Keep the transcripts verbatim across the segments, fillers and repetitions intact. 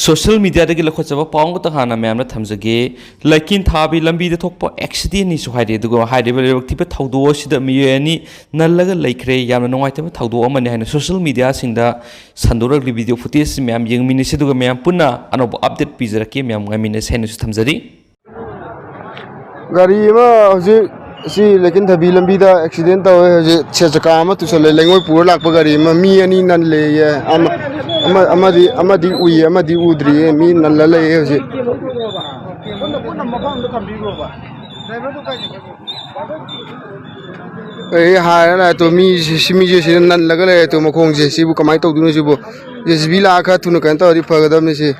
Social ꯃꯤꯗꯤꯌꯥꯗꯒꯤ ꯂꯧꯈꯠꯆꯕ ꯄꯥꯎ ꯑꯃꯈꯛꯇꯪ ꯍꯥꯟꯅ ꯃꯌꯥꯝꯗ ꯊꯝꯖꯒꯦ꯫ ꯂꯩꯀꯤꯟ ꯊꯥꯕꯤ ꯂꯝꯕꯤꯗ ꯊꯣꯛꯄ ꯑꯦꯛꯁꯤꯗꯦꯟꯅꯤꯁꯨ ꯍꯥꯏꯔꯤ, ꯑꯗꯨꯒ ꯍꯥꯏꯔꯤꯕ ꯂꯥꯏꯕꯛ ꯊꯤꯕ ꯊꯧꯗꯣꯛ ꯑꯁꯤꯗ ꯃꯤꯑꯣꯏ ꯑꯅꯤ ꯅꯜꯂꯒ ꯂꯩꯈ꯭ꯔꯦ꯫ ꯌꯥꯝꯅ ꯅꯨꯡꯉꯥꯏꯇꯕ ꯊꯧꯗꯣꯛ ꯑꯃꯅꯤ ꯍꯥꯏꯅ ꯁꯣꯁꯤꯌꯦꯜ ꯃꯤꯗꯤꯌꯥꯁꯤꯡꯗ ꯁꯟꯗꯣꯔꯛꯂꯤ꯫ ꯚꯤꯗꯤꯑꯣ ꯐꯨꯇꯦꯖꯁꯤ ꯃꯌꯥꯝ ꯌꯦꯡꯃꯤꯟꯅꯁꯤ, ꯑꯗꯨꯒ ꯃꯌꯥꯝ ꯄꯨꯟꯅ ꯑꯅꯧꯕ ꯑꯞꯗꯦꯠ ꯄꯤꯖꯔꯛꯀꯦ꯫ ꯃꯌꯥꯝ ꯉꯥꯏꯃꯤꯟꯅꯁꯤ ꯍꯥꯏꯅꯁꯨ ꯊꯝꯖꯔꯤ꯫ ꯒꯥꯔꯤ ꯑꯃ ꯍꯧꯖꯤꯛ ꯁꯤ ꯂꯩꯀꯤꯟ ꯊꯕꯤ ꯂꯝꯕꯤꯗ ꯑꯦꯛꯁꯤꯗꯦꯟ ꯇꯧꯋꯦ꯫ ꯍꯧꯖꯤꯛ ꯁꯦ ꯆꯀꯥ ꯑꯃ ꯇꯨꯁꯜꯂꯦ꯫ ꯂꯩꯉꯣꯏ ꯄꯨꯔ ꯂꯥꯛꯄ ꯒꯥꯔꯤ ꯑꯃ, ꯃꯤ ꯑꯅꯤ ꯅꯜꯂꯦꯌꯦ꯫ ꯑꯃ, ꯑꯃ, ꯑꯃꯗꯤ, ꯑꯃꯗꯤ ꯎꯏ, ꯑꯃꯗꯤ ꯎꯗ꯭ꯔꯤꯌꯦ꯫ ꯃꯤ ꯅꯜꯂ ꯂꯩꯌꯦ ꯍꯧꯖꯤꯛ꯫ ꯑꯩ ꯍꯥꯏꯔ ꯂꯥꯛꯑꯦ ꯇꯣ, ꯃꯤ ꯁꯤ, ꯁꯤ ꯃꯤꯁꯦ ꯁꯤꯗ ꯅꯜꯂꯒ ꯂꯩꯔꯦ ꯇꯣ, ꯃꯈꯣꯡꯁꯦ꯫ ꯁꯤꯕꯨ ꯀꯃꯥꯏꯅ ꯇꯧꯗꯣꯏꯅꯣ ꯁꯤꯕꯨ? ꯖꯦ ꯁꯤ ꯕꯤ ꯂꯥꯛꯑ ꯈꯔ ꯊꯨꯅ ꯀꯩꯅꯣ ꯇꯧꯔꯗꯤ ꯐꯒꯗꯕꯅꯤ ꯁꯤ꯫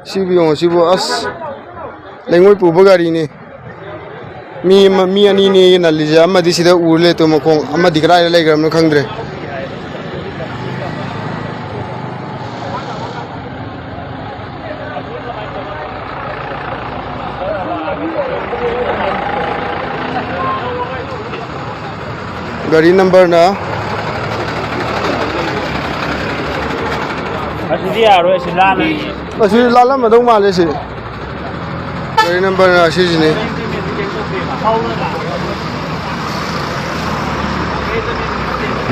ꯁꯤꯕꯨ ꯌꯦꯡꯉꯣ, ꯁꯤꯕꯨ ꯑꯁ, ꯂꯩꯉꯣꯏ ꯄꯨꯕ ꯒꯥꯔꯤꯅꯤ꯫ ꯃꯤ ꯑꯃ, ꯃꯤ ꯑꯅꯤꯅꯦ ꯅꯜꯂꯤꯁꯦ, ꯑꯃꯗꯤ ꯁꯤꯗ ꯎꯔ ꯂꯩꯇꯣ ꯃꯈꯣꯡ, ꯑꯃꯗꯤ ꯀꯗꯥꯏꯗ ꯂꯩꯈ꯭ꯔꯕꯅꯣ ꯈꯪꯗ꯭ꯔꯦ꯫ ꯒꯥꯔꯤ ꯅꯝꯕꯔꯅ ꯑꯁꯤꯗꯤ ꯌꯥꯔꯣꯏ, ꯑꯁꯤ ꯂꯥꯜꯂꯅꯤ꯫ ꯑꯁꯤ ꯂꯥꯜꯂꯝꯃꯗꯧ ꯃꯥꯜꯂꯦ ꯁꯤ꯫ ꯒꯥꯔꯤ ꯅꯝꯕꯔꯅ ꯑꯁꯤꯁꯤꯅꯤ꯫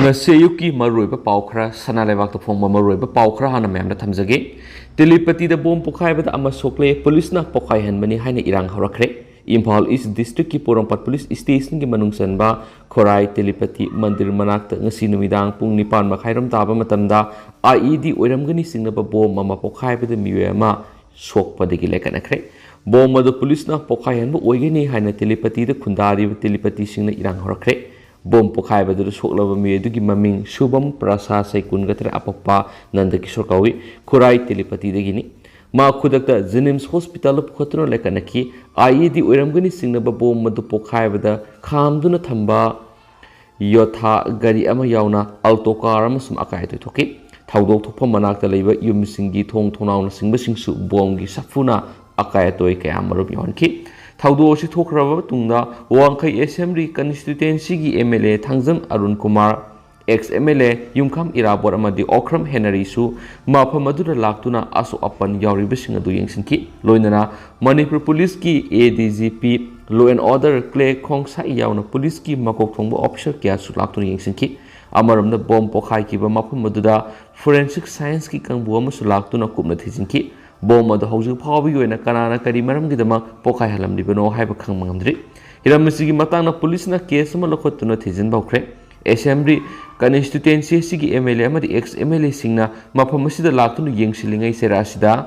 ꯉꯁꯤ ꯑꯌꯨꯛꯀꯤ ꯃꯔꯨꯑꯣꯏꯕ ꯄꯥꯎ ꯈꯔ, ꯁꯅꯥ ꯂꯩꯕꯥꯛꯇ ꯐꯣꯡꯕ ꯃꯔꯨꯑꯣꯏꯕ ꯄꯥꯎ ꯈꯔ ꯍꯥꯟꯅ ꯃꯌꯥꯝꯗ ꯊꯝꯖꯒꯦ꯫ ꯇꯦꯂꯤꯄꯇꯤꯗ ꯕꯣꯝ ꯄꯣꯈꯥꯏꯕꯗ ꯑꯃ ꯁꯣꯛꯂꯦ, ꯄꯨꯂꯤꯁꯅ ꯄꯣꯈꯥꯏꯍꯟꯕꯅꯤ ꯍꯥꯏꯅ ꯏꯔꯥꯡ ꯍꯧꯔꯛꯈ꯭ꯔꯦ꯫ ꯏꯝꯐꯥꯜ ꯏꯁ ꯗꯤꯁꯇ꯭ꯔꯤꯛꯀꯤ ꯄꯣꯔꯣꯝꯄꯥꯠ ꯄꯨꯂꯤꯁ ꯁ꯭ꯇꯦꯁꯟꯒꯤ ꯃꯅꯨꯡ ꯆꯟꯕ ꯈꯣꯔꯥꯏ ꯇꯦꯂꯤꯄꯇꯤ ꯃꯟꯗꯤꯔ ꯃꯅꯥꯛꯇ ꯉꯁꯤ ꯅꯨꯃꯤꯗꯥꯡ ꯄꯨꯡ ꯅꯤꯄꯥꯟ ꯃꯈꯥꯏꯔꯣꯝ ꯇꯥꯕ ꯃꯇꯝꯗ ꯑꯥꯏ ꯏ ꯗꯤ ꯑꯣꯏꯔꯝꯒꯅꯤ ꯆꯤꯡꯅꯕ ꯕꯣꯝ ꯑꯃ ꯄꯣꯈꯥꯏꯕꯗ ꯃꯤꯑꯣꯏ ꯑꯃ ꯁꯣꯛꯄꯗꯒꯤ ꯂꯥꯏꯀꯠꯅꯈ꯭ꯔꯦ꯫ ꯕꯣꯝ ꯑꯗꯨ ꯄꯨꯂꯤꯁꯅ ꯄꯣꯈꯥꯏꯍꯟꯕ ꯑꯣꯏꯒꯅꯤ ꯍꯥꯏꯅ ꯇꯦꯂꯤꯄꯇꯤꯗ ꯈꯨꯟꯗꯥꯔꯤꯕ ꯇꯦꯂꯤꯄꯇꯤꯁꯤꯡꯅ ꯏꯔꯥꯡ ꯍꯧꯔꯛꯈ꯭ꯔꯦ꯫ ꯕꯣꯝ ꯄꯣꯈꯥꯏꯕꯗꯨꯗ ꯁꯣꯛꯂꯕ ꯃꯤꯑꯣꯏ ꯑꯗꯨꯒꯤ ꯃꯃꯤꯡ ꯁꯨꯚꯝ ꯄ꯭ꯔꯁꯥ ꯁꯩꯀꯨꯟꯒ ꯇꯔꯦꯠ, ꯑꯄꯣꯛꯄ ꯅꯟꯗꯀꯤꯁꯣꯔ ꯀꯧꯏ, ꯈꯨꯔꯥꯏ ꯇꯦꯂꯤꯄꯇꯤꯗꯒꯤꯅꯤ꯫ ꯃꯥ ꯈꯨꯗꯛꯇ ꯖꯦꯅꯤꯝꯁ ꯍꯣꯁꯄꯤꯇꯥꯜꯗ ꯄꯨꯈꯠꯇꯨꯅ ꯂꯥꯏꯀꯠꯅꯈꯤ꯫ ꯑꯥꯏ ꯏ ꯗꯤ ꯑꯣꯏꯔꯝꯒꯅꯤ ꯆꯤꯡꯅꯕ ꯕꯣꯝ ꯑꯗꯨ ꯄꯣꯈꯥꯏꯕꯗ ꯈꯥꯝꯗꯨꯅ ꯊꯝꯕ ꯌꯣꯊꯥ ꯒꯥꯔꯤ ꯑꯃ ꯌꯥꯎꯅ ꯑꯜꯇꯣ ꯀꯥꯔ ꯑꯃꯁꯨ ꯑꯀꯥꯏ ꯑꯇꯣꯏ ꯊꯣꯛꯈꯤ꯫ ꯊꯧꯗꯣꯛ ꯊꯣꯛꯐꯝ ꯃꯅꯥꯛꯇ ꯂꯩꯕ ꯌꯨꯝꯁꯤꯡꯒꯤ ꯊꯣꯡ ꯊꯣꯡꯅꯥꯎꯅꯆꯤꯡꯕꯁꯤꯡꯁꯨ ꯕꯣꯝꯒꯤ ꯁꯥꯐꯨꯅ ꯑꯀꯥꯏ ꯑꯇꯣꯏ ꯀꯌꯥ ꯃꯔꯨꯝ ꯌꯥꯎꯍꯟꯈꯤ꯫ ꯊꯧꯗꯣꯛ ꯑꯁꯤ ꯊꯣꯛꯈ꯭ꯔꯕ ꯃꯇꯨꯡꯗ ꯋꯥꯡꯈꯩ ꯑꯦꯁꯦꯝꯕ꯭ꯂꯤ ꯀꯟꯁꯇꯤꯇ꯭ꯋꯦꯟꯁꯤꯒꯤ M L A Thangjam Arun Kumar, ex M L A Yumkham Irabot ꯑꯃꯗꯤ ꯑꯣꯀ꯭ꯔꯝ ꯍꯦꯅꯔꯤꯁꯨ ꯃꯐꯝ ꯑꯗꯨꯗ ꯂꯥꯛꯇꯨꯅ ꯑꯁꯣꯛ ꯑꯄꯟ ꯌꯥꯎꯔꯤꯕꯁꯤꯡ ꯑꯗꯨ ꯌꯦꯡꯁꯤꯟꯈꯤ꯫ ꯂꯣꯏꯅꯅ ꯃꯅꯤꯄꯨꯔ ꯄꯨꯂꯤꯁꯀꯤ A D G P, law and order ꯀ꯭ꯂꯦ ꯈꯣꯡꯁꯥꯏ ꯌꯥꯎꯅ ꯄꯨꯂꯤꯁꯀꯤ ꯃꯀꯣꯛ ꯊꯣꯡꯕ ꯑꯣꯐꯤꯁꯔ ꯀꯌꯥꯁꯨ ꯂꯥꯛꯇꯨꯅ ꯌꯦꯡꯁꯤꯟꯈꯤ꯫ ꯑꯃꯔꯣꯝꯗ ꯕꯣꯝ ꯄꯣꯈꯥꯏꯈꯤꯕ ꯃꯐꯝ ꯑꯗꯨꯗ ꯐꯣꯔꯦꯟꯁꯤꯛ ꯁꯥꯏꯟꯁꯀꯤ ꯀꯥꯡꯕꯨ ꯑꯃꯁꯨ ꯂꯥꯛꯇꯨꯅ ꯀꯨꯞꯅ ꯊꯤꯖꯤꯟꯈꯤ꯫ ꯕꯣꯝ ꯑꯗꯨ ꯍꯧꯖꯤꯛ ꯐꯥꯎꯕꯒꯤ ꯑꯣꯏꯅ ꯀꯅꯥꯅ ꯀꯔꯤ ꯃꯔꯝꯒꯤꯗꯃꯛ ꯄꯣꯈꯥꯏꯍꯜꯂꯝꯂꯤꯕꯅꯣ ꯍꯥꯏꯕ ꯈꯪꯕ ꯉꯝꯗ꯭ꯔꯤ꯫ ꯍꯤꯔꯝ ꯑꯁꯤꯒꯤ ꯃꯇꯥꯡꯗ ꯄꯨꯂꯤꯁꯅ ꯀꯦꯁ ꯑꯃ ꯂꯧꯈꯠꯇꯨꯅ ꯊꯤꯖꯤꯟꯕ ꯍꯧꯈ꯭ꯔꯦ꯫ ꯑꯦꯁꯦꯝꯕ꯭ꯂꯤ ꯀꯟꯁꯇꯤꯇ꯭ꯋꯦꯟꯁꯤ ꯑꯁꯤꯒꯤ ꯑꯦꯝ ꯑꯦꯜ ꯑꯦ ꯑꯃꯗꯤ ꯑꯦꯛꯁ ꯑꯦꯝ ꯑꯦꯜ ꯑꯦꯁꯤꯡꯅ ꯃꯐꯝ ꯑꯁꯤꯗ ꯂꯥꯛꯇꯨꯅ ꯌꯦꯡꯁꯤꯜꯂꯤꯉꯩ ꯆꯩꯔꯥ ꯑꯁꯤꯗ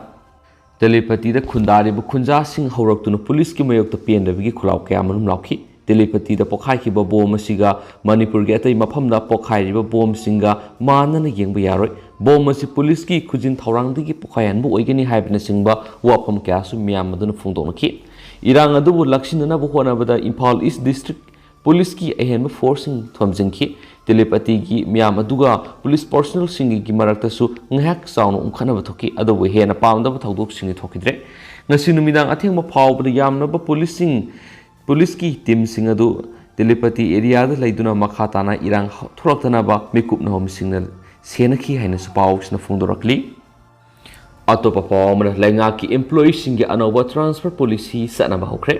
ꯇꯦꯂꯤꯄꯇꯤꯗ ꯈꯨꯟꯗꯥꯔꯤꯕ ꯈꯨꯟꯖꯥꯁꯤꯡ ꯍꯧꯔꯛꯇꯨꯅ ꯄꯨꯂꯤꯁꯀꯤ ꯃꯥꯌꯣꯛꯇ ꯄꯦꯟꯗꯕꯒꯤ ꯈꯨꯜꯂꯥꯎ ꯀꯌꯥ ꯑꯃꯔꯨꯝ ꯂꯥꯎꯈꯤ꯫ ꯇꯦꯂꯤꯄꯇꯤꯗ ꯄꯣꯈꯥꯏꯈꯤꯕ ꯕꯣꯝ ꯑꯁꯤꯒ ꯃꯅꯤꯄꯨꯔꯒꯤ ꯑꯇꯩ ꯃꯐꯝꯗ ꯄꯣꯈꯥꯏꯔꯤꯕ ꯕꯣꯝꯁꯤꯡꯒ ꯃꯥꯟꯅꯅ ꯌꯦꯡꯕ ꯌꯥꯔꯣꯏ꯫ ꯕꯣꯝ ꯑꯁꯤ ꯄꯨꯂꯤꯁꯀꯤ ꯈꯨꯖꯤꯟ ꯊꯧꯔꯥꯡꯗꯒꯤ ꯄꯣꯈꯥꯏꯍꯟꯕ ꯑꯣꯏꯒꯅꯤ ꯍꯥꯏꯕꯅꯆꯤꯡꯕ ꯋꯥꯐꯝ ꯀꯌꯥꯁꯨ ꯃꯤꯌꯥꯝ ꯑꯗꯨꯅ ꯐꯣꯡꯗꯣꯛꯅꯈꯤ꯫ ꯏꯔꯥꯡ ꯑꯗꯨꯕꯨ ꯂꯥꯛꯁꯤꯟꯅꯅꯕ ꯍꯣꯠꯅꯕꯗ ꯏꯝꯐꯥꯜ ꯏꯁ ꯗꯤꯁꯇ꯭ꯔꯤꯛ ꯄꯨꯂꯤꯁꯀꯤ ꯑꯍꯦꯟꯕ ꯐꯣꯔꯁꯁꯤꯡ ꯊꯝꯖꯤꯟꯈꯤ꯫ ꯇꯦꯂꯤꯄꯇꯤꯒꯤ ꯃꯤꯌꯥꯝ ꯑꯗꯨꯒ ꯄꯨꯂꯤꯁ ꯄꯥꯔꯁꯣꯅꯦꯜꯁꯤꯡꯒꯤ ꯃꯔꯛꯇꯁꯨ ꯉꯥꯏꯍꯥꯛ ꯆꯥꯎꯅ ꯎꯪꯈꯠꯅꯕ ꯊꯣꯛꯈꯤ, ꯑꯗꯨꯕꯨ ꯍꯦꯟꯅ ꯄꯥꯝꯗꯕ ꯊꯧꯗꯣꯛꯁꯤꯡꯗꯤ ꯊꯣꯛꯈꯤꯗ꯭ꯔꯦ꯫ ꯉꯁꯤ ꯅꯨꯃꯤꯗꯥꯡ ꯑꯊꯦꯡꯕ ꯐꯥꯎꯕꯗ ꯌꯥꯝꯂꯕ ꯄꯨꯂꯤꯁꯁꯤꯡ, ꯄꯨꯂꯤꯁꯀꯤ ꯇꯤꯝꯁꯤꯡ ꯑꯗꯨ ꯇꯦꯂꯤꯄꯇꯤ ꯑꯦꯔꯤꯌꯥꯗ ꯂꯩꯗꯨꯅ ꯃꯈꯥ ꯇꯥꯅ ꯏꯔꯥꯡ ꯊꯣꯛꯂꯛꯇꯅꯕ ꯃꯤꯀꯨꯞ ꯅꯍꯨꯝꯁꯤꯡꯅ ꯁꯦꯟꯅꯈꯤ ꯍꯥꯏꯅꯁꯨ ꯄꯥꯎꯁꯤꯅ ꯐꯣꯡꯗꯣꯔꯛꯂꯤ꯫ ꯑꯇꯣꯞꯄ ꯄꯥꯎ ꯑꯃꯅ, ꯂꯩꯉꯥꯛꯀꯤ ꯏꯝꯄ꯭ꯂꯣꯌꯤꯁꯤꯡꯒꯤ ꯑꯅꯧꯕ ꯇ꯭ꯔꯥꯟꯁꯐꯔ ꯄꯣꯂꯤꯁꯤ ꯆꯠꯅꯕ ꯍꯧꯈ꯭ꯔꯦ꯫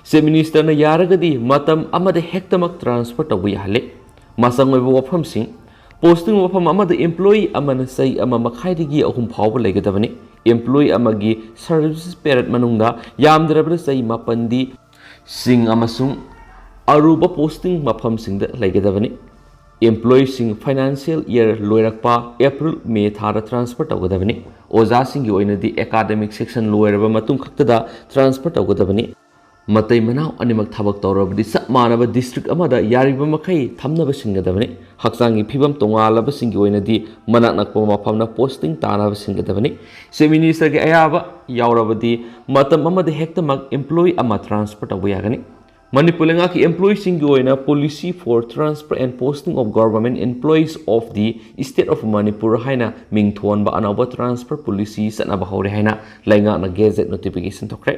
ꯆꯤꯐ ꯃꯤꯅꯤꯁꯇꯔꯅ ꯌꯥꯔꯒꯗꯤ ꯃꯇꯝ ꯑꯃꯗ ꯍꯦꯛꯇꯃꯛ ꯇ꯭ꯔꯥꯟꯁꯐꯔ ꯇꯧꯕ ꯌꯥꯍꯜꯂꯦ꯫ ꯃꯁꯪ ꯑꯣꯏꯕ ꯋꯥꯐꯝꯁꯤꯡ: ꯄꯣꯁꯇꯤꯡ ꯃꯐꯝ ꯑꯃꯗ ꯏꯝꯄ꯭ꯂꯣꯌꯤ ꯑꯃꯅ ꯆꯍꯤ ꯑꯃ ꯃꯈꯥꯏꯗꯒꯤ ꯑꯍꯨꯝ ꯐꯥꯎꯕ ꯂꯩꯒꯗꯕꯅꯤ꯫ ꯏꯝꯄ꯭ꯂꯣꯌꯤ ꯑꯃꯒꯤ ꯁꯔꯚꯤꯁ ꯄꯦꯔꯦꯠ ꯃꯅꯨꯡꯗ ꯌꯥꯝꯗ꯭ꯔꯕꯗ ꯆꯍꯤ ꯃꯥꯄꯟꯗꯤ ꯁꯤꯡ ꯑꯃꯁꯨꯡ ꯑꯔꯨꯕ ꯄꯣꯁꯇꯤꯡ ꯃꯐꯝꯁꯤꯡꯗ ꯂꯩꯒꯗꯕꯅꯤ꯫ ꯏꯝꯄ꯭ꯂꯣꯌꯤꯁꯤꯡ ꯐꯥꯏꯅꯥꯟꯁꯤꯌꯦꯜ ꯏꯌꯔ ꯂꯣꯏꯔꯛꯄ ꯑꯦꯄ꯭ꯔꯤꯜ, ꯃꯦ ꯊꯥꯗ ꯇ꯭ꯔꯥꯟꯁꯐꯔ ꯇꯧꯒꯗꯕꯅꯤ꯫ ꯑꯣꯖꯥꯁꯤꯡꯒꯤ ꯑꯣꯏꯅꯗꯤ ꯑꯦꯀꯥꯗꯃꯤꯛ ꯁꯦꯁꯟ ꯂꯣꯏꯔꯕ ꯃꯇꯨꯡ ꯈꯛꯇꯗ ꯇ꯭ꯔꯥꯟꯁꯐꯔ ꯇꯧꯒꯗꯕꯅꯤ꯫ ꯃꯇꯩ ꯃꯅꯥꯎ ꯑꯅꯤꯃꯛ ꯊꯕꯛ ꯇꯧꯔꯕꯗꯤ ꯆꯞ ꯃꯥꯟꯅꯕ ꯗꯤꯁꯇ꯭ꯔꯤꯛ ꯑꯃꯗ ꯌꯥꯔꯤꯕ ꯃꯈꯩ ꯊꯝꯅꯕ ꯁꯤꯟꯒꯗꯕꯅꯤ꯫ ꯍꯛꯆꯥꯡꯒꯤ ꯐꯤꯕꯝ ꯇꯣꯉꯥꯜꯂꯕꯁꯤꯡꯒꯤ ꯑꯣꯏꯅꯗꯤ ꯃꯅꯥꯛ ꯅꯛꯄ ꯃꯐꯝꯗ ꯄꯣꯁꯇꯤꯡ ꯇꯥꯅꯕ ꯁꯤꯟꯒꯗꯕꯅꯤ꯫ ꯆꯤꯐ ꯃꯤꯅꯤꯁꯇꯔꯒꯤ ꯑꯌꯥꯕ ꯌꯥꯎꯔꯕꯗꯤ ꯃꯇꯝ ꯑꯃꯗ ꯍꯦꯛꯇꯃꯛ ꯏꯝꯄ꯭ꯂꯣꯌꯤ ꯑꯃ ꯇ꯭ꯔꯥꯟꯁꯐꯔ ꯇꯧꯕ ꯌꯥꯒꯅꯤ꯫ ꯃꯅꯤꯄꯨꯔ ꯂꯩꯉꯥꯛꯀꯤ ꯏꯝꯄ꯭ꯂꯣꯌꯤꯁꯤꯡꯒꯤ ꯑꯣꯏꯅ Policy for Transfer and Posting of Government Employees of the State of Manipur ꯍꯥꯏꯅ ꯃꯤꯡ ꯊꯣꯟꯕ ꯑꯅꯧꯕ ꯇ꯭ꯔꯥꯟꯁꯐꯔ ꯄꯣꯂꯤꯁꯤ ꯆꯠꯅꯕ ꯍꯧꯔꯦ ꯍꯥꯏꯅ ꯂꯩꯉꯥꯛꯅ ꯒꯦꯖꯦꯠ ꯅꯣꯇꯤꯐꯤꯀꯦꯁꯟ ꯊꯣꯛꯈ꯭ꯔꯦ꯫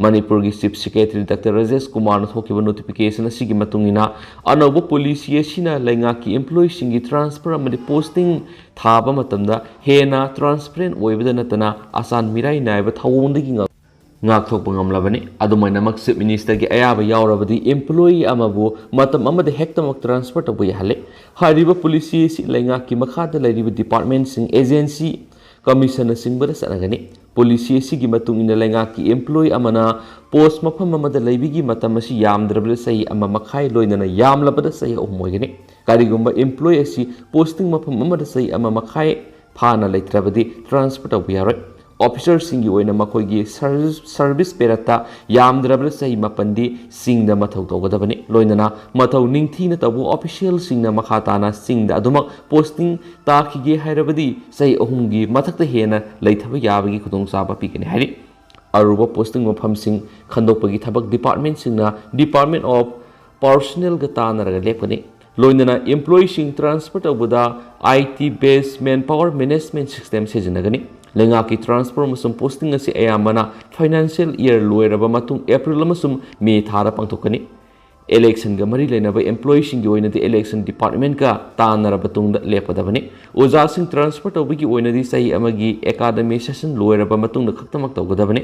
ꯃꯅꯤꯄꯨꯔꯒꯤ Chief Secretary Doctor ꯔꯥꯖꯦꯁ ꯀꯨꯃꯥꯔꯅ ꯊꯣꯛꯈꯤꯕ notification ꯑꯁꯤꯒꯤ ꯃꯇꯨꯡ ꯏꯟꯅ, ꯑꯅꯧꯕ policy ꯑꯁꯤꯅ ꯂꯩꯉꯥꯛꯀꯤ employeeꯁꯤꯡꯒꯤ transfer ꯑꯃꯗꯤ posting ꯊꯥꯕ ꯃꯇꯝꯗ ꯍꯦꯟꯅ transparent ꯑꯣꯏꯕꯗ ꯅꯠꯇꯅ ꯑꯆꯥꯟ ꯃꯤꯔꯥꯏ ꯅꯥꯏꯕ ꯊꯧꯑꯣꯡꯗꯒꯤ ꯉꯥꯛ-, ꯉꯥꯛꯊꯣꯛꯄ ꯉꯝꯂꯕꯅꯤ꯫ ꯑꯗꯨꯃꯥꯏꯅꯃꯛ Chief Ministerꯒꯤ ꯑꯌꯥꯕ ꯌꯥꯎꯔꯕꯗꯤ employee ꯑꯃꯕꯨ ꯃꯇꯝ ꯑꯃꯗ ꯍꯦꯛꯇꯃꯛ transfer ꯇꯧꯕ ꯌꯥꯍꯜꯂꯦ꯫ ꯍꯥꯏꯔꯤꯕ policy ꯑꯁꯤ ꯂꯩꯉꯥꯛꯀꯤ ꯃꯈꯥꯗ ꯂꯩꯔꯤꯕ departmentꯁꯤꯡ, agency, commissionꯅꯆꯤꯡꯕꯗ ꯆꯠꯅꯒꯅꯤ꯫ Policy ꯑꯁꯤꯒꯤ ꯃꯇꯨꯡ ꯏꯟꯅ ꯂꯩꯉꯥꯛꯀꯤ employee ꯑꯃꯅ post ꯃꯐꯝ ꯑꯃꯗ ꯂꯩꯕꯒꯤ ꯃꯇꯝ ꯑꯁꯤ ꯌꯥꯝꯗ꯭ꯔꯕꯗ ꯆꯍꯤ ꯑꯃ ꯃꯈꯥꯏ, ꯂꯣꯏꯅꯅ ꯌꯥꯝꯂꯕꯗ ꯆꯍꯤ ꯑꯍꯨꯝ ꯑꯣꯏꯒꯅꯤ꯫ ꯀꯔꯤꯒꯨꯝꯕ employee ꯑꯁꯤ posting ꯃꯐꯝ ꯑꯃꯗ ꯆꯍꯤ ꯑꯃ ꯃꯈꯥꯏ ꯐꯥꯅ ꯂꯩꯇ꯭ꯔꯕꯗꯤ transfer ꯇꯧꯕ ꯌꯥꯔꯣꯏ꯫ Officerꯁꯤꯡꯒꯤ ꯑꯣꯏꯅ ꯃꯈꯣꯏꯒꯤ service, service periodꯇ ꯌꯥꯝꯗ꯭ꯔꯕꯗ ꯆꯍꯤ ꯃꯥꯄꯟꯗꯤ ꯆꯤꯡꯗ ꯃꯊꯧ ꯇꯧꯒꯗꯕꯅꯤ꯫ ꯂꯣꯏꯅꯅ ꯃꯊꯧ ꯅꯤꯡꯊꯤꯅ ꯇꯧꯕ officialꯁꯤꯡꯅ ꯃꯈꯥ ꯇꯥꯅ ꯆꯤꯡꯗ ꯑꯗꯨꯃꯛ posting ꯇꯥꯈꯤꯒꯦ ꯍꯥꯏꯔꯕꯗꯤ ꯆꯍꯤ ꯑꯍꯨꯝꯒꯤ ꯃꯊꯛꯇ ꯍꯦꯟꯅ ꯂꯩꯊꯕ ꯌꯥꯕꯒꯤ ꯈꯨꯗꯣꯡꯆꯥꯕ ꯄꯤꯒꯅꯤ ꯍꯥꯏꯔꯤ꯫ ꯑꯔꯨꯕ posting ꯃꯐꯝꯁꯤꯡ ꯈꯟꯗꯣꯛꯄꯒꯤ ꯊꯕꯛ departmentꯁꯤꯡꯅ Department of Personnelꯒ ꯇꯥꯟꯅꯔꯒ ꯂꯦꯞꯀꯅꯤ꯫ ꯂꯣꯏꯅꯅ employeeꯁꯤꯡ transfer ꯇꯧꯕꯗ IT based manpower management system ꯁꯤꯖꯤꯟꯅꯒꯅꯤ꯫ ꯂꯩꯉꯥꯛꯀꯤ transfer ꯑꯃꯁꯨꯡ posting ꯑꯁꯤ ꯑꯌꯥꯝꯕꯅ financial year ꯂꯣꯏꯔꯕ ꯃꯇꯨꯡ April ꯑꯃꯁꯨꯡ May ꯊꯥꯗ ꯄꯥꯡꯊꯣꯛꯀꯅꯤ꯫ Electionꯒ ꯃꯔꯤ ꯂꯩꯅꯕ employeeꯁꯤꯡꯒꯤ ꯑꯣꯏꯅꯗꯤ election departmentꯀ ꯇꯥꯟꯅꯔꯕ ꯇꯨꯡꯗ ꯂꯦꯞꯀꯗꯕꯅꯤ꯫ ꯑꯣꯖꯥꯁꯤꯡ transfer ꯇꯧꯕꯒꯤ ꯑꯣꯏꯅꯗꯤ ꯆꯍꯤ ꯑꯃꯒꯤ academic session ꯂꯣꯏꯔꯕ ꯃꯇꯨꯡꯗ ꯈꯛꯇꯃꯛ ꯇꯧꯒꯗꯕꯅꯤ꯫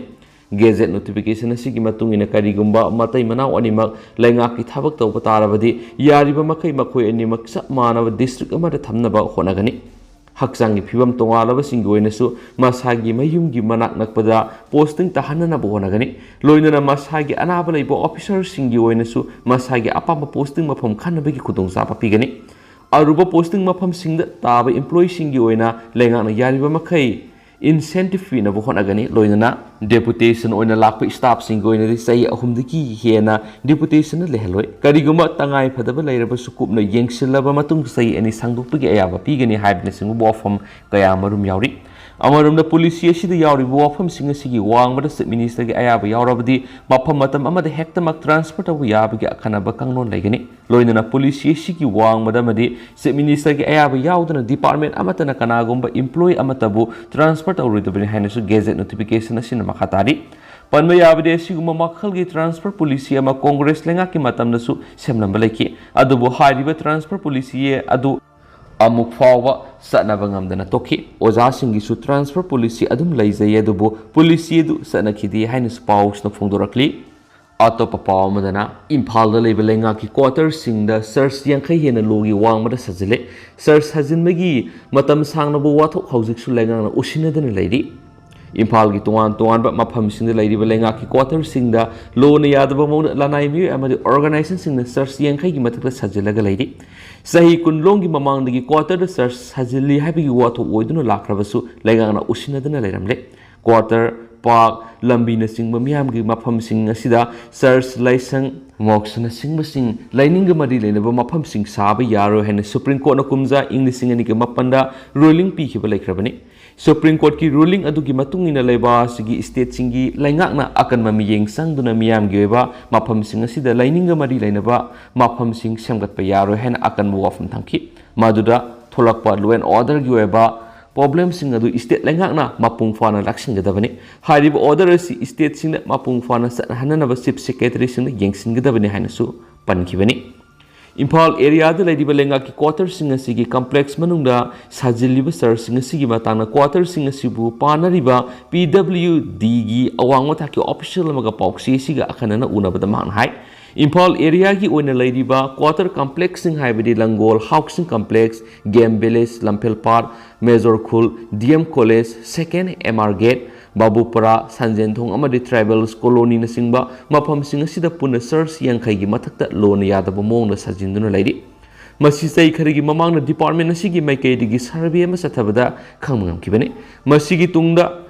Gazette notification ꯑꯁꯤꯒꯤ ꯃꯇꯨꯡ ꯏꯟꯅ ꯀꯔꯤꯒꯨꯝꯕ ꯃꯇꯩ ꯃꯅꯥꯎ ꯑꯅꯤꯃꯛ ꯂꯩꯉꯥꯛꯀꯤ ꯊꯕꯛ ꯇꯧꯕ ꯇꯥꯔꯕꯗꯤ ꯌꯥꯔꯤꯕ ꯃꯈꯩ ꯃꯈꯣꯏ ꯑꯅꯤꯃꯛ ꯆꯞ ꯃꯥꯟꯅꯕ district ꯑꯃꯗ ꯊꯝꯅꯕ ꯍꯣꯠꯅꯒꯅꯤ꯫ ꯍꯛꯆꯥꯡꯒꯤ ꯐꯤꯕꯝ ꯇꯣꯉꯥꯜꯂꯕꯁꯤꯡꯒꯤ ꯑꯣꯏꯅꯁꯨ ꯃꯁꯥꯒꯤ ꯃꯌꯨꯝꯒꯤ ꯃꯅꯥꯛ ꯅꯛꯄꯗ posting ꯇꯥꯍꯟꯅꯅꯕ ꯍꯣꯠꯅꯒꯅꯤ꯫ ꯂꯣꯏꯅꯅ ꯃꯁꯥꯒꯤ ꯑꯅꯥꯕ ꯂꯩꯕ officerꯁꯤꯡꯒꯤ ꯑꯣꯏꯅꯁꯨ ꯃꯁꯥꯒꯤ ꯑꯄꯥꯝꯕ posting ꯃꯐꯝ ꯈꯟꯅꯕꯒꯤ ꯈꯨꯗꯣꯡꯆꯥꯕ ꯄꯤꯒꯅꯤ꯫ ꯑꯔꯨꯕ posting ꯃꯐꯝꯁꯤꯡꯗ ꯇꯥꯕ employeeꯁꯤꯡꯒꯤ ꯑꯣꯏꯅ ꯂꯩꯉꯥꯛꯅ ꯌꯥꯔꯤꯕ ꯃꯈꯩ incentive ꯄꯤꯅꯕ ꯍꯣꯠꯅꯒꯅꯤ꯫ ꯂꯣꯏꯅꯅ deputation ꯑꯣꯏꯅ ꯂꯥꯛꯄ staffꯁꯤꯡꯒꯤ ꯑꯣꯏꯅꯗꯤ ꯆꯍꯤ ꯑꯍꯨꯝꯗꯒꯤ ꯍꯦꯟꯅ deputationꯗ ꯂꯩꯍꯜꯂꯣꯏ꯫ ꯀꯔꯤꯒꯨꯝꯕ ꯇꯉꯥꯏ ꯐꯗꯕ ꯂꯩꯔꯕꯁꯨ ꯀꯨꯞꯅ ꯌꯦꯡꯁꯤꯜꯂꯕ ꯃꯇꯨꯡ ꯆꯍꯤ ꯑꯅꯤ ꯁꯥꯡꯗꯣꯛꯄꯒꯤ ꯑꯌꯥꯕ ꯄꯤꯒꯅꯤ ꯍꯥꯏꯕꯅꯆꯤꯡꯕ ꯋꯥꯐꯝ ꯀꯌꯥ ꯑꯃꯔꯣꯝ ꯌꯥꯎꯔꯤ꯫ ꯑꯃꯔꯣꯝꯗ policy ꯑꯁꯤꯗ ꯌꯥꯎꯔꯤꯕ ꯋꯥꯐꯝꯁꯤꯡ ꯑꯁꯤꯒꯤ ꯋꯥꯡꯃꯗ Chief Ministerꯒꯤ ꯑꯌꯥꯕ ꯌꯥꯎꯔꯕꯗꯤ ꯃꯐꯝ ꯃꯇꯝ ꯑꯃꯗ ꯍꯦꯛꯇꯃꯛ transfer ꯇꯧꯕ ꯌꯥꯕꯒꯤ ꯑꯈꯟꯅꯕ ꯀꯥꯡꯂꯣꯟ ꯂꯩꯒꯅꯤ꯫ ꯂꯣꯏꯅꯅ policy ꯑꯁꯤꯒꯤ ꯋꯥꯡꯃꯗ ꯑꯃꯗꯤ Chief Ministerꯒꯤ ꯑꯌꯥꯕ ꯌꯥꯎꯗꯅ department ꯑꯃꯠꯇꯅ ꯀꯅꯥꯒꯨꯝꯕ employee ꯑꯃꯠꯇꯕꯨ transfer ꯇꯧꯔꯣꯏꯗꯕꯅꯤ ꯍꯥꯏꯅꯁꯨ Gazette notification ꯑꯁꯤꯅ ꯃꯈꯥ ꯇꯥꯔꯤ꯫ ꯄꯟꯕ ꯌꯥꯕꯗꯤ, ꯑꯁꯤꯒꯨꯝꯕ ꯃꯈꯜꯒꯤ transfer policy ꯑꯃ ꯀꯣꯡꯒ꯭ꯔꯦꯁ ꯂꯩꯉꯥꯛꯀꯤ ꯃꯇꯝꯗꯁꯨ ꯁꯦꯝꯂꯝꯕ ꯂꯩꯈꯤ꯫ ꯑꯗꯨꯕꯨ ꯍꯥꯏꯔꯤꯕ transfer policy ꯑꯗꯨ ꯑꯃꯨꯛ ꯐꯥꯎꯕ ꯆꯠꯅꯕ ꯉꯝꯗꯅ ꯇꯣꯛꯈꯤ꯫ ꯑꯣꯖꯥꯁꯤꯡꯒꯤꯁꯨ transfer policy ꯑꯗꯨꯝ ꯂꯩꯖꯩ, ꯑꯗꯨꯕꯨ policy ꯑꯗꯨ ꯆꯠꯅꯈꯤꯗꯦ ꯍꯥꯏꯅꯁꯨ ꯄꯥꯎꯁꯤꯅ ꯐꯣꯡꯗꯣꯔꯛꯂꯤ꯫ ꯑꯇꯣꯞꯄ ꯄꯥꯎ ꯑꯃꯗꯅ, ꯏꯝꯐꯥꯜꯗ ꯂꯩꯕ ꯂꯩꯉꯥꯛꯀꯤ quarterꯁꯤꯡꯗ search ꯌꯥꯡꯈꯩ ꯍꯦꯟꯅ ꯂꯣꯒꯤ ꯋꯥꯡꯃꯗ ꯁꯥꯖꯤꯜꯂꯦ꯫ Search ꯁꯥꯖꯤꯟꯕꯒꯤ ꯃꯇꯝ ꯁꯥꯡꯂꯕ ꯋꯥꯊꯣꯛ ꯍꯧꯖꯤꯛꯁꯨ ꯂꯩꯉꯥꯛꯅ ꯎꯁꯤꯟꯅꯗꯅ ꯂꯩꯔꯤ꯫ ꯏꯝꯐꯥꯜꯒꯤ ꯇꯣꯉꯥꯟ ꯇꯣꯉꯥꯟꯕ ꯃꯐꯝꯁꯤꯡꯗ ꯂꯩꯔꯤꯕ ꯂꯩꯉꯥꯛꯀꯤ quarterꯁꯤꯡꯗ ꯂꯣꯅ ꯌꯥꯗꯕ ꯃꯑꯣꯡꯗ ꯂꯅꯥꯏ ꯃꯤꯑꯣꯏ ꯑꯃꯗꯤ organizationꯁꯤꯡꯅ search ꯌꯥꯡꯈꯩꯒꯤ ꯃꯊꯛꯇ ꯁꯥꯖꯤꯜꯂꯒ ꯂꯩꯔꯤ꯫ ꯆꯍꯤ ꯀꯨꯟ ꯂꯣꯝꯒꯤ ꯃꯃꯥꯡꯗꯒꯤ quarterꯗ search ꯁꯥꯖꯤꯜꯂꯤ ꯍꯥꯏꯕꯒꯤ ꯋꯥꯊꯣꯛ ꯑꯣꯏꯗꯨꯅ ꯂꯥꯛꯈ꯭ꯔꯕꯁꯨ ꯂꯩꯉꯥꯛꯅ ꯎꯁꯤꯟꯅꯗꯅ ꯂꯩꯔꯝꯂꯦ꯫ Quarter, park, ꯂꯝꯕꯤꯅꯆꯤꯡꯕ ꯃꯤꯌꯥꯝꯒꯤ ꯃꯐꯝꯁꯤꯡ ꯑꯁꯤꯗ search, ꯂꯥꯏꯁꯪ, mosqueꯅꯆꯤꯡꯕꯁꯤꯡ ꯂꯥꯏꯅꯤꯡꯒ ꯃꯔꯤ ꯂꯩꯅꯕ ꯃꯐꯝꯁꯤꯡ ꯁꯥꯕ ꯌꯥꯔꯣꯏ ꯍꯥꯏꯅ Supreme Courtꯅ ꯀꯨꯝꯖꯥ ꯏꯪ ꯂꯤꯁꯤꯡ ꯑꯅꯤꯒ ꯃꯥꯄꯟꯗ ruling ꯄꯤꯈꯤꯕ ꯂꯩꯈ꯭ꯔꯕꯅꯤ꯫ Supreme Courtꯀꯤ ruling ꯑꯗꯨꯒꯤ ꯃꯇꯨꯡ ꯏꯟꯅ ꯂꯩꯕꯥꯛ ꯑꯁꯤꯒꯤ stateꯁꯤꯡꯒꯤ ꯂꯩꯉꯥꯛꯅ ꯑꯀꯟꯕ ꯃꯤꯠꯌꯦꯡ ꯆꯪꯗꯨꯅ ꯃꯤꯌꯥꯝꯒꯤ ꯑꯣꯏꯕ ꯃꯐꯝꯁꯤꯡ ꯑꯁꯤꯗ ꯂꯥꯏꯅꯤꯡꯒ ꯃꯔꯤ ꯂꯩꯅꯕ ꯃꯐꯝꯁꯤꯡ ꯁꯦꯝꯒꯠꯄ ꯌꯥꯔꯣꯏ ꯍꯥꯏꯅ ꯑꯀꯟꯕ ꯋꯥꯐꯝ ꯊꯝꯈꯤ꯫ ꯃꯗꯨꯗ ꯊꯣꯛꯂꯛꯄ law and orderꯒꯤ ꯑꯣꯏꯕ problemꯁꯤꯡ ꯑꯗꯨ state ꯂꯩꯉꯥꯛꯅ ꯃꯄꯨꯡ ꯐꯥꯅ ꯂꯥꯛꯁꯤꯟꯒꯗꯕꯅꯤ꯫ ꯍꯥꯏꯔꯤꯕ order ꯑꯁꯤ stateꯁꯤꯡꯗ ꯃꯄꯨꯡ ꯐꯥꯅ ꯆꯠꯅꯍꯟꯅꯅꯕ chief secretaryꯁꯤꯡꯅ ꯌꯦꯡꯁꯤꯟꯒꯗꯕꯅꯤ ꯍꯥꯏꯅꯁꯨ ꯄꯟꯈꯤꯕꯅꯤ꯫ ꯏꯝꯐꯥꯜ areaꯗ ꯂꯩꯔꯤꯕ ꯂꯩꯉꯥꯛꯀꯤ quarterꯁꯤꯡ ꯑꯁꯤꯒꯤ complex ꯃꯅꯨꯡꯗ ꯁꯥꯖꯤꯜꯂꯤꯕ searchꯁꯤꯡ ꯑꯁꯤꯒꯤ ꯃꯇꯥꯡꯗ quarterꯁꯤꯡ ꯑꯁꯤꯕꯨ ꯄꯥꯟꯅꯔꯤꯕ PWDꯒꯤ ꯑꯋꯥꯡꯕ ꯊꯥꯛꯀꯤ official ꯑꯃꯒ ꯄꯥꯎꯆꯦ ꯑꯁꯤꯒ ꯑꯈꯟꯅꯅ ꯎꯅꯕꯗ ꯃꯍꯥꯛꯅ ꯍꯥꯏ, ꯏꯝꯐꯥꯜ areaꯒꯤ ꯑꯣꯏꯅ ꯂꯩꯔꯤꯕ quarter complexꯁꯤꯡ ꯍꯥꯏꯕꯗꯤ ꯂꯪꯒꯣꯜ Housing Complex, Game Village, ꯂꯝꯐꯦꯜ Park, Major Khul, DM College, Second MR Gate, ꯕꯥꯕꯨꯄꯨꯔꯥ, ꯁꯟꯖꯦꯟꯊꯣꯡ ꯑꯃꯗꯤ Tribals Colonyꯅꯆꯤꯡꯕ ꯃꯐꯝꯁꯤꯡ ꯑꯁꯤꯗ ꯄꯨꯟꯅ search ꯌꯥꯡꯈꯩꯒꯤ ꯃꯊꯛꯇ ꯂꯣꯅ ꯌꯥꯗꯕ ꯃꯑꯣꯡꯗ ꯁꯥꯖꯤꯟꯗꯨꯅ ꯂꯩꯔꯤ꯫ ꯃꯁꯤ ꯆꯍꯤ ꯈꯔꯒꯤ ꯃꯃꯥꯡꯗ department ꯑꯁꯤꯒꯤ ꯃꯥꯏꯀꯩꯗꯒꯤ survey ꯑꯃ ꯆꯠꯊꯕꯗ ꯈꯪꯕ ꯉꯝꯈꯤꯕꯅꯤ꯫ ꯃꯁꯤꯒꯤ ꯇꯨꯡꯗ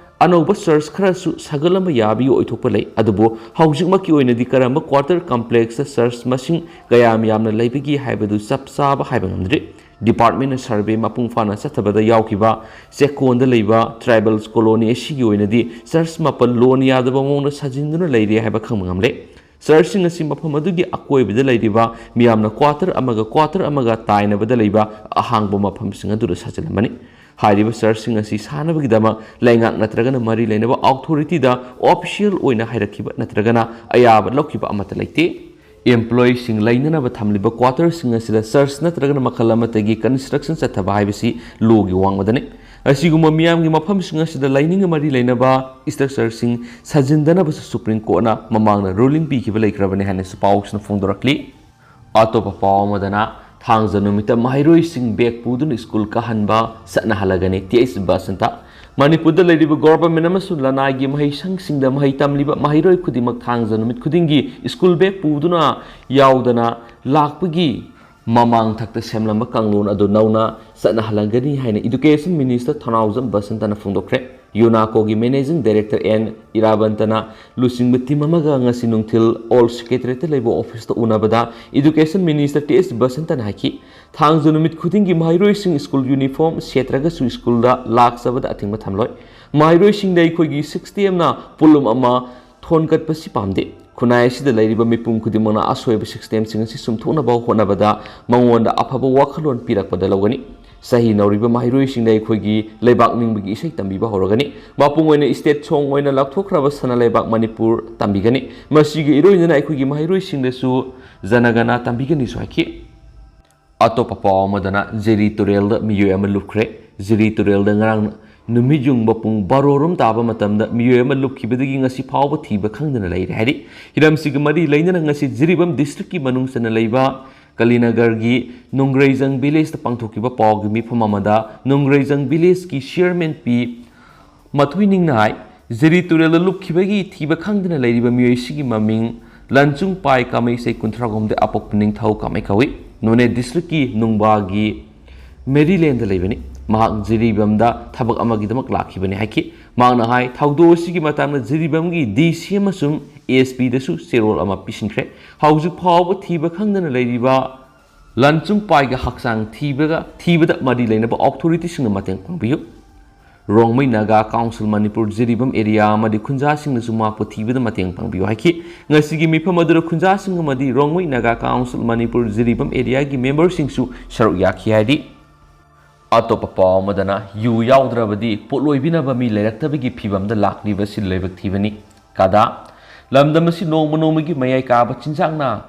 ꯑꯅꯧꯕ search ꯈꯔꯁꯨ ꯁꯥꯒꯠꯂꯝꯕ ꯌꯥꯕꯒꯤ ꯑꯣꯏꯊꯣꯛꯄ ꯂꯩ, ꯑꯗꯨꯕꯨ ꯍꯧꯖꯤꯛꯃꯛꯀꯤ ꯑꯣꯏꯅꯗꯤ ꯀꯔꯝꯕ quarter complexꯇ search ꯃꯁꯤꯡ ꯀꯌꯥꯝ ꯌꯥꯝꯅ ꯂꯩꯕꯒꯦ ꯍꯥꯏꯕꯗꯨ ꯆꯞ ꯆꯥꯕ ꯍꯥꯏꯕ ꯉꯝꯗ꯭ꯔꯤ꯫ Departmentꯅ survey ꯃꯄꯨꯡ ꯐꯥꯅ ꯆꯠꯊꯕꯗ ꯌꯥꯎꯈꯤꯕ ꯆꯦꯛꯀꯣꯟꯗ ꯂꯩꯕ Tribals Colony ꯑꯁꯤꯒꯤ ꯑꯣꯏꯅꯗꯤ search ꯃꯥꯄꯜ ꯂꯣꯅ ꯌꯥꯗꯕ ꯃꯑꯣꯡꯗ ꯁꯥꯖꯤꯟꯗꯨꯅ ꯂꯩꯔꯦ ꯍꯥꯏꯕ ꯈꯪꯕ ꯉꯝꯂꯦ꯫ Searchꯁꯤꯡ ꯑꯁꯤ ꯃꯐꯝ ꯑꯗꯨꯒꯤ ꯑꯀꯣꯏꯕꯗ ꯂꯩꯔꯤꯕ ꯃꯤꯌꯥꯝꯅ quarter ꯑꯃꯒ quarter ꯑꯃꯒ ꯇꯥꯏꯅꯕꯗ ꯂꯩꯕ ꯑꯍꯥꯡꯕ ꯃꯐꯝꯁꯤꯡ ꯑꯗꯨꯗ ꯁꯥꯖꯤꯜꯂꯝꯕꯅꯤ꯫ ꯍꯥꯏꯔꯤꯕ ꯆꯔꯆꯁꯤꯡ ꯑꯁꯤ ꯁꯥꯅꯕꯒꯤꯗꯃꯛ ꯂꯩꯉꯥꯛ ꯅꯠꯇ꯭ꯔꯒꯅ ꯃꯔꯤ ꯂꯩꯅꯕ ꯑꯣꯊꯣꯔꯤꯇꯤꯗ ꯑꯣꯐꯤꯁꯤꯌꯦꯜ ꯑꯣꯏꯅ ꯍꯥꯏꯔꯛꯈꯤꯕ ꯅꯠꯇ꯭ꯔꯒꯅ ꯑꯌꯥꯕ ꯂꯧꯈꯤꯕ ꯑꯃꯠꯇ ꯂꯩꯇꯦ꯫ ꯑꯦꯝꯄ꯭ꯂꯣꯌꯤꯁꯤꯡ ꯂꯩꯅꯅꯕ ꯊꯝꯂꯤꯕ ꯀ꯭ꯋꯥꯇꯔꯁꯤꯡ ꯑꯁꯤꯗ ꯆꯔꯆ ꯅꯠꯇ꯭ꯔꯒꯅ ꯃꯈꯜ ꯑꯃꯠꯇꯒꯤ ꯀꯟꯁꯇ꯭ꯔꯛꯁꯟ ꯆꯠꯊꯕ ꯍꯥꯏꯕꯁꯤ ꯂꯣꯒꯤ ꯋꯥꯡꯃꯗꯅꯤ꯫ ꯑꯁꯤꯒꯨꯝꯕ ꯃꯤꯌꯥꯝꯒꯤ ꯃꯐꯝꯁꯤꯡ ꯑꯁꯤꯗ ꯂꯥꯏꯅꯤꯡꯒ ꯃꯔꯤ ꯂꯩꯅꯕ ꯏꯁꯇ꯭ꯔꯛꯆꯔꯁꯤꯡ ꯁꯥꯖꯤꯟꯗꯅꯕꯁꯨ ꯁꯨꯄ꯭ꯔꯤꯝ ꯀꯣꯔꯠꯅ ꯃꯃꯥꯡꯗ ꯔꯨꯂꯤꯡ ꯄꯤꯈꯤꯕ ꯂꯩꯈ꯭ꯔꯕꯅꯤ ꯍꯥꯏꯅꯁꯨ ꯄꯥꯎꯁꯤꯅ ꯐꯣꯡꯗꯣꯔꯛꯂꯤ꯫ ꯑꯇꯣꯞꯄ ꯄꯥꯎ ꯑꯃꯗꯅ, ꯊꯥꯡꯖ ꯅꯨꯃꯤꯠꯇ ꯃꯍꯩꯔꯣꯏꯁꯤꯡ ꯕꯦꯒ ꯄꯨꯗꯨꯅ ꯁ꯭ꯀꯨꯜ ꯀꯥꯍꯟꯕ ꯆꯠꯅꯍꯜꯂꯒꯅꯤ, ꯇꯤ ꯑꯩꯆ ꯕꯁꯟꯇ꯫ ꯃꯅꯤꯄꯨꯔꯗ ꯂꯩꯔꯤꯕ ꯒꯣꯚꯔꯟꯃꯦꯟꯠ ꯑꯃꯁꯨꯡ ꯂꯅꯥꯏꯒꯤ ꯃꯍꯩꯁꯪꯁꯤꯡꯗ ꯃꯍꯩ ꯇꯝꯂꯤꯕ ꯃꯍꯩꯔꯣꯏ ꯈꯨꯗꯤꯡꯃꯛ ꯊꯥꯡꯖ ꯅꯨꯃꯤꯠ ꯈꯨꯗꯤꯡꯒꯤ ꯁ꯭ꯀꯨꯜ ꯕꯦꯒ ꯄꯨꯗꯨꯅ ꯌꯥꯎꯗꯅ ꯂꯥꯛꯄꯒꯤ ꯃꯃꯥꯡ ꯊꯛꯇ ꯁꯦꯝꯂꯝꯕ ꯀꯥꯡꯂꯣꯟ ꯑꯗꯨ ꯅꯧꯅ ꯆꯠꯅꯍꯜꯂꯒꯅꯤ ꯍꯥꯏꯅ ꯏꯗꯨꯀꯦꯁꯟ ꯃꯤꯅꯤꯁꯇꯔ ꯊꯧꯅꯥꯎꯖꯝ ꯕꯁꯟꯇꯅ ꯐꯣꯡꯗꯣꯛꯈ꯭ꯔꯦ꯫ ꯌꯨꯅꯥꯀꯣꯒꯤ ꯃꯦꯅꯦꯖꯤꯡ ꯗꯥꯏꯔꯦꯛꯇꯔ ꯑꯦꯟ ꯏꯔꯥꯕꯟꯇꯅ ꯂꯨꯆꯤꯡꯕ ꯇꯤꯝ ꯑꯃꯒ ꯉꯁꯤ ꯅꯨꯡꯊꯤꯜ ꯑꯣꯜ ꯁꯦꯀ꯭ꯔꯦꯇꯔꯤꯌꯦꯠꯇ ꯂꯩꯕ ꯑꯣꯐꯤꯁꯇ ꯎꯅꯕꯗ ꯏꯗꯨꯀꯦꯁꯟ ꯃꯤꯅꯤꯁꯇꯔ ꯇꯤ ꯑꯩꯆ ꯕꯁꯟꯇꯅ ꯍꯥꯏꯈꯤ, ꯊꯥꯡꯖ ꯅꯨꯃꯤꯠ ꯈꯨꯗꯤꯡꯒꯤ ꯃꯍꯩꯔꯣꯏꯁꯤꯡ ꯁ꯭ꯀꯨꯜ ꯌꯨꯅꯤꯐꯣꯔꯝ ꯁꯦꯠꯇ꯭ꯔꯒꯁꯨ ꯁ꯭ꯀꯨꯜꯗ ꯂꯥꯛꯆꯕꯗ ꯑꯊꯤꯡꯕ ꯊꯝꯂꯣꯏ꯫ ꯃꯍꯩꯔꯣꯏꯁꯤꯡꯗ ꯑꯩꯈꯣꯏꯒꯤ ꯁꯤꯛꯁ ꯇꯤ ꯑꯦꯝꯅ ꯄꯣꯠꯂꯨꯝ ꯑꯃ ꯊꯣꯟꯒꯠꯄꯁꯤ ꯄꯥꯝꯗꯦ꯫ ꯈꯨꯟꯅꯥꯏ ꯑꯁꯤꯗ ꯂꯩꯔꯤꯕ ꯃꯤꯄꯨꯝ ꯈꯨꯗꯤꯡꯃꯛꯅ ꯑꯁꯣꯏꯕ ꯁꯤꯁꯇꯦꯝꯁꯤꯡ ꯑꯁꯤ ꯆꯨꯝꯊꯣꯛꯅꯕ ꯍꯣꯠꯅꯕꯗ ꯃꯉꯣꯟꯗ ꯑꯐꯕ ꯋꯥꯈꯜꯂꯣꯟ ꯄꯤꯔꯛꯄꯗ ꯂꯧꯒꯅꯤ꯫ ꯆꯍꯤ ꯅꯧꯔꯤꯕ ꯃꯍꯩꯔꯣꯏꯁꯤꯡꯗ ꯑꯩꯈꯣꯏꯒꯤ ꯂꯩꯕꯥꯛ ꯅꯤꯡꯕꯒꯤ ꯏꯁꯩ ꯇꯝꯕꯤꯕ ꯍꯧꯔꯒꯅꯤ꯫ ꯃꯄꯨꯡ ꯑꯣꯏꯅ ꯁ꯭ꯇꯦꯠ ꯁꯣꯡ ꯑꯣꯏꯅ ꯂꯥꯎꯊꯣꯛꯈ꯭ꯔꯕ ꯁꯅꯥ ꯂꯩꯕꯥꯛ ꯃꯅꯤꯄꯨꯔ ꯇꯝꯕꯤꯒꯅꯤ꯫ ꯃꯁꯤꯒ ꯏꯔꯣꯏꯅꯅ ꯑꯩꯈꯣꯏꯒꯤ ꯃꯍꯩꯔꯣꯏꯁꯤꯡꯗꯁꯨ ꯖꯅꯒꯅ ꯇꯝꯕꯤꯒꯅꯤꯁꯨ ꯍꯥꯏꯈꯤ꯫ ꯑꯇꯣꯞꯄ ꯄꯥꯎ ꯑꯃꯗꯅ, ꯖꯤꯔꯤ ꯇꯨꯔꯦꯜꯗ ꯃꯤꯑꯣꯏ ꯑꯃ ꯂꯨꯞꯈ꯭ꯔꯦ꯫ ꯖꯤꯔꯤ ꯇꯨꯔꯦꯜꯗ ꯉꯔꯥꯡ ꯅꯨꯃꯤꯠ ꯌꯨꯡꯕ ꯄꯨꯡ ꯕꯥꯔꯣ ꯔꯣꯝ ꯇꯥꯕ ꯃꯇꯝꯗ ꯃꯤꯑꯣꯏ ꯑꯃ ꯂꯨꯞꯈꯤꯕꯗꯒꯤ ꯉꯁꯤ ꯐꯥꯎꯕ ꯊꯤꯕ ꯈꯪꯗꯅ ꯂꯩꯔꯦ ꯍꯥꯏꯔꯤ꯫ ꯍꯤꯔꯝꯁꯤꯒ ꯃꯔꯤ ꯂꯩꯅꯅ ꯉꯁꯤ ꯖꯤꯔꯤꯕꯥꯝ ꯗꯤꯁꯇ꯭ꯔꯤꯛꯀꯤ ꯃꯅꯨꯡ ꯆꯟꯅ ꯂꯩꯕ ꯀꯂꯤꯅꯒꯔꯒꯤ ꯅꯣꯡꯒ꯭ꯔꯩꯖꯪ ꯚꯤꯂꯦꯖꯇ ꯄꯥꯡꯊꯣꯛꯈꯤꯕ ꯄꯥꯎꯒꯤ ꯃꯤꯐꯝ ꯑꯃꯗ ꯅꯣꯡꯒ꯭ꯔꯩꯖꯪ ꯚꯤꯂꯦꯖꯀꯤ ꯆꯤꯌꯔꯃꯦꯟ ꯄꯤ ꯃꯊꯣꯏꯅꯤꯡꯅ ꯍꯥꯏ, ꯖꯤꯔꯤ ꯇꯨꯔꯦꯜꯗ ꯂꯨꯞꯈꯤꯕꯒꯤ ꯊꯤꯕ ꯈꯪꯗꯅ ꯂꯩꯔꯤꯕ ꯃꯤꯑꯣꯏꯁꯤꯒꯤ ꯃꯃꯤꯡ ꯂꯟꯆꯨꯡ ꯄꯥꯏ ꯀꯥꯃꯩ ꯆꯍꯤ ꯀꯨꯟꯊ꯭ꯔꯥ ꯍꯨꯝꯗꯣꯏ, ꯑꯄꯣꯛꯄ ꯅꯤꯡꯊꯧ ꯀꯥꯃꯩ ꯀꯧꯏ꯫ ꯅꯣꯅꯦ ꯗꯤꯁꯇ꯭ꯔꯤꯛꯀꯤ ꯅꯨꯡꯕꯥꯒꯤ ꯃꯦꯔꯤꯂꯦꯟꯗ ꯂꯩꯕꯅꯤ꯫ ꯃꯍꯥꯛ ꯖꯤꯔꯤꯕꯥꯝꯗ ꯊꯕꯛ ꯑꯃꯒꯤꯗꯃꯛ ꯂꯥꯛꯈꯤꯕꯅꯤ ꯍꯥꯏꯈꯤ꯫ ꯃꯍꯥꯛꯅ ꯍꯥꯏ, ꯊꯧꯗꯣꯛ ꯑꯁꯤꯒꯤ ꯃꯇꯥꯡꯗ ꯖꯤꯔꯤꯕꯥꯝꯒꯤ ꯗꯤ ꯁꯤ ꯑꯃꯁꯨꯡ ꯑꯦꯁ ꯄꯤꯗꯁꯨ ꯆꯦꯔꯣꯜ ꯑꯃ ꯄꯤꯁꯤꯟꯈ꯭ꯔꯦ꯫ ꯍꯧꯖꯤꯛ ꯐꯥꯎꯕ ꯊꯤꯕ ꯈꯪꯗꯅ ꯂꯩꯔꯤꯕ ꯂꯟꯆꯨꯡ ꯄꯥꯏꯒ ꯍꯛꯆꯥꯡ ꯊꯤꯕꯒ, ꯊꯤꯕꯗ ꯃꯔꯤ ꯂꯩꯅꯕ ꯑꯣꯊꯣꯔꯤꯇꯤꯁꯤꯡꯅ ꯃꯇꯦꯡ ꯄꯥꯡꯕꯤꯌꯨ꯫ ꯔꯣꯡꯃꯩ ꯅꯥꯒꯥ ꯀꯥꯎꯟꯁꯤꯜ ꯃꯅꯤꯄꯨꯔ ꯖꯤꯔꯤꯕꯥꯝ ꯑꯦꯔꯤꯌꯥ ꯑꯃꯗꯤ ꯈꯨꯟꯖꯥꯁꯤꯡꯅꯁꯨ ꯃꯍꯥꯛꯄꯨ ꯊꯤꯕꯗ ꯃꯇꯦꯡ ꯄꯥꯡꯕꯤꯌꯨ ꯍꯥꯏꯈꯤ꯫ ꯉꯁꯤꯒꯤ ꯃꯤꯐꯝ ꯑꯗꯨꯗ ꯈꯨꯟꯖꯥꯁꯤꯡ ꯑꯃꯗꯤ ꯔꯣꯡꯃꯩ ꯅꯥꯒꯥ ꯀꯥꯎꯟꯁꯤꯜ ꯃꯅꯤꯄꯨꯔ ꯖꯤꯔꯤꯕꯥꯝ ꯑꯦꯔꯤꯌꯥꯒꯤ ꯃꯦꯝꯕꯔꯁꯤꯡꯁꯨ ꯁꯔꯨꯛ ꯌꯥꯈꯤ ꯍꯥꯏꯔꯤ꯫ ꯑꯇꯣꯞꯄ ꯄꯥꯎ ꯑꯃꯗꯅ, ꯌꯨ ꯌꯥꯎꯗ꯭ꯔꯕꯗꯤ ꯄꯣꯠꯂꯣꯏꯕꯤꯅꯕ ꯃꯤ ꯂꯩꯔꯛꯇꯕꯒꯤ ꯐꯤꯕꯝꯗ ꯂꯥꯛꯂꯤꯕꯁꯤ ꯂꯥꯏꯕꯛ ꯊꯤꯕꯅꯤ꯫ ꯀꯗꯥ, ꯂꯝꯗꯝ ꯑꯁꯤ ꯅꯣꯡꯃ ꯅꯣꯡꯃꯒꯤ ꯃꯌꯥꯏ ꯀꯥꯕ ꯆꯤꯟꯖꯥꯛꯅ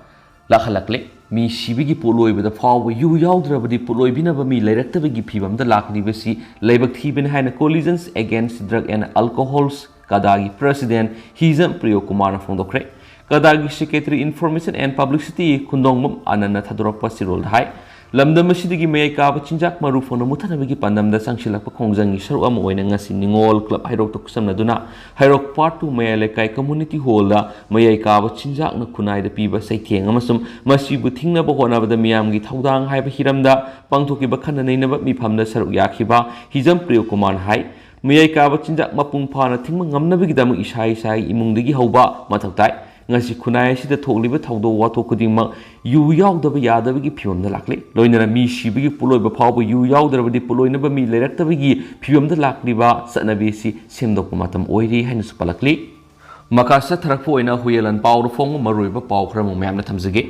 ꯂꯥꯛꯍꯜꯂꯛꯂꯦ꯫ ꯃꯤ ꯁꯤꯕꯒꯤ ꯄꯣꯠꯂꯣꯏꯕꯗ ꯐꯥꯎꯕ ꯌꯨ ꯌꯥꯎꯗ꯭ꯔꯕꯗꯤ ꯄꯣꯠꯂꯣꯏꯕꯤꯅꯕ ꯃꯤ ꯂꯩꯔꯛꯇꯕꯒꯤ ꯐꯤꯕꯝꯗ ꯂꯥꯛꯂꯤꯕꯁꯤ ꯂꯥꯏꯕꯛ ꯊꯤꯕꯅꯤ ꯍꯥꯏꯅ Coalitions Against Drug and Alcohols, ꯀꯗꯥꯒꯤ ꯄ꯭ꯔꯦꯁꯤꯗꯦꯟ ꯍꯤꯖꯝ ꯄ꯭ꯔꯤꯌꯣ ꯀꯨꯃꯥꯔꯅ ꯐꯣꯡꯗꯣꯛꯈ꯭ꯔꯦ꯫ ꯀꯗꯥꯒꯤ ꯁꯦꯀ꯭ꯔꯦꯇꯔꯤ ꯏꯟꯐꯣꯔꯃꯦꯁꯟ ꯑꯦꯟ ꯄꯕ꯭ꯂꯤꯁꯤꯇꯤ ꯈꯨꯟꯗꯣꯡꯕꯝ ꯑꯅꯟꯅ ꯊꯥꯗꯣꯔꯛꯄ ꯆꯦꯔꯣꯜꯗ ꯍꯥꯏ, ꯂꯝꯗꯝ ꯑꯁꯤꯗꯒꯤ ꯃꯌꯥꯏ ꯀꯥꯕ ꯆꯤꯟꯖꯥꯛ ꯃꯔꯨ ꯐꯪꯅ ꯃꯨꯠꯊꯅꯕꯒꯤ ꯄꯥꯟꯗꯝꯗ ꯆꯪꯁꯤꯜꯂꯛꯄ ꯈꯣꯡꯖꯪꯒꯤ ꯁꯔꯨꯛ ꯑꯃ ꯑꯣꯏꯅ ꯉꯁꯤ ꯅꯤꯉꯣꯜ ꯀ꯭ꯂꯕ ꯍꯩꯔꯣꯛꯇ ꯈꯨꯠꯁꯝꯅꯗꯨꯅ ꯍꯩꯔꯣꯛ ꯄꯥꯔꯠ ꯇꯨ ꯃꯌꯥꯏ ꯂꯩꯀꯥꯏ ꯀꯝꯃ꯭ꯌꯨꯅꯤꯇꯤ ꯍꯣꯜꯗ ꯃꯌꯥꯏ ꯀꯥꯕ ꯆꯤꯟꯖꯥꯛꯅ ꯈꯨꯟꯅꯥꯏꯗ ꯄꯤꯕ ꯆꯩꯊꯦꯡ ꯑꯃꯁꯨꯡ ꯃꯁꯤꯕꯨ ꯊꯤꯡꯅꯕ ꯍꯣꯠꯅꯕꯗ ꯃꯤꯌꯥꯝꯒꯤ ꯊꯧꯗꯥꯡ ꯍꯥꯏꯕ ꯍꯤꯔꯝꯗ ꯄꯥꯡꯊꯣꯛꯈꯤꯕ ꯈꯟꯅ ꯅꯩꯅꯕ ꯃꯤꯐꯝꯗ ꯁꯔꯨꯛ ꯌꯥꯈꯤꯕ ꯍꯤꯖꯝ ꯄ꯭ꯔꯤꯌꯣ ꯀꯨꯃꯥꯔꯅ ꯍꯥꯏ, ꯃꯌꯥꯏ ꯀꯥꯕ ꯆꯤꯟꯖꯥꯛ ꯃꯄꯨꯡ ꯐꯥꯅ ꯊꯤꯡꯕ ꯉꯝꯅꯕꯒꯤꯗꯃꯛ ꯏꯁꯥ ꯏꯁꯥꯒꯤ ꯏꯃꯨꯡꯗꯒꯤ ꯍꯧꯕ ꯃꯊꯧ ꯇꯥꯏ꯫ ꯉꯁꯤ ꯈꯨꯟꯅꯥꯏ ꯑꯁꯤꯗ ꯊꯣꯛꯂꯤꯕ ꯊꯧꯗꯣꯛ ꯋꯥꯊꯣꯛ ꯈꯨꯗꯤꯡꯃꯛ ꯌꯨ ꯌꯥꯎꯗꯕ ꯌꯥꯗꯕꯒꯤ ꯐꯤꯕꯝꯗ ꯂꯥꯛꯂꯤ꯫ ꯂꯣꯏꯅꯅ ꯃꯤ ꯁꯤꯕꯒꯤ ꯄꯣꯠꯂꯣꯏꯕ ꯐꯥꯎꯕ ꯌꯨ ꯌꯥꯎꯗ꯭ꯔꯕꯗꯤ ꯄꯣꯠꯂꯣꯏꯅꯕ ꯃꯤ ꯂꯩꯔꯛꯇꯕꯒꯤ ꯐꯤꯕꯝꯗ ꯂꯥꯛꯂꯤꯕ ꯆꯠꯅꯕꯤ ꯑꯁꯤ ꯁꯦꯝꯗꯣꯛꯄ ꯃꯇꯝ ꯑꯣꯏꯔꯦ ꯍꯥꯏꯅꯁꯨ ꯄꯜꯂꯛꯂꯤ꯫ ꯃꯈꯥ ꯆꯠꯊꯔꯛꯄ ꯑꯣꯏꯅ ꯍꯨꯌꯦꯂꯟ ꯄꯥꯎꯗ ꯐꯣꯡꯕ ꯃꯔꯨꯑꯣꯏꯕ ꯄꯥꯎ ꯈꯔ ꯑꯃꯨꯛ ꯃꯌꯥꯝꯅ ꯊꯝꯖꯒꯦ꯫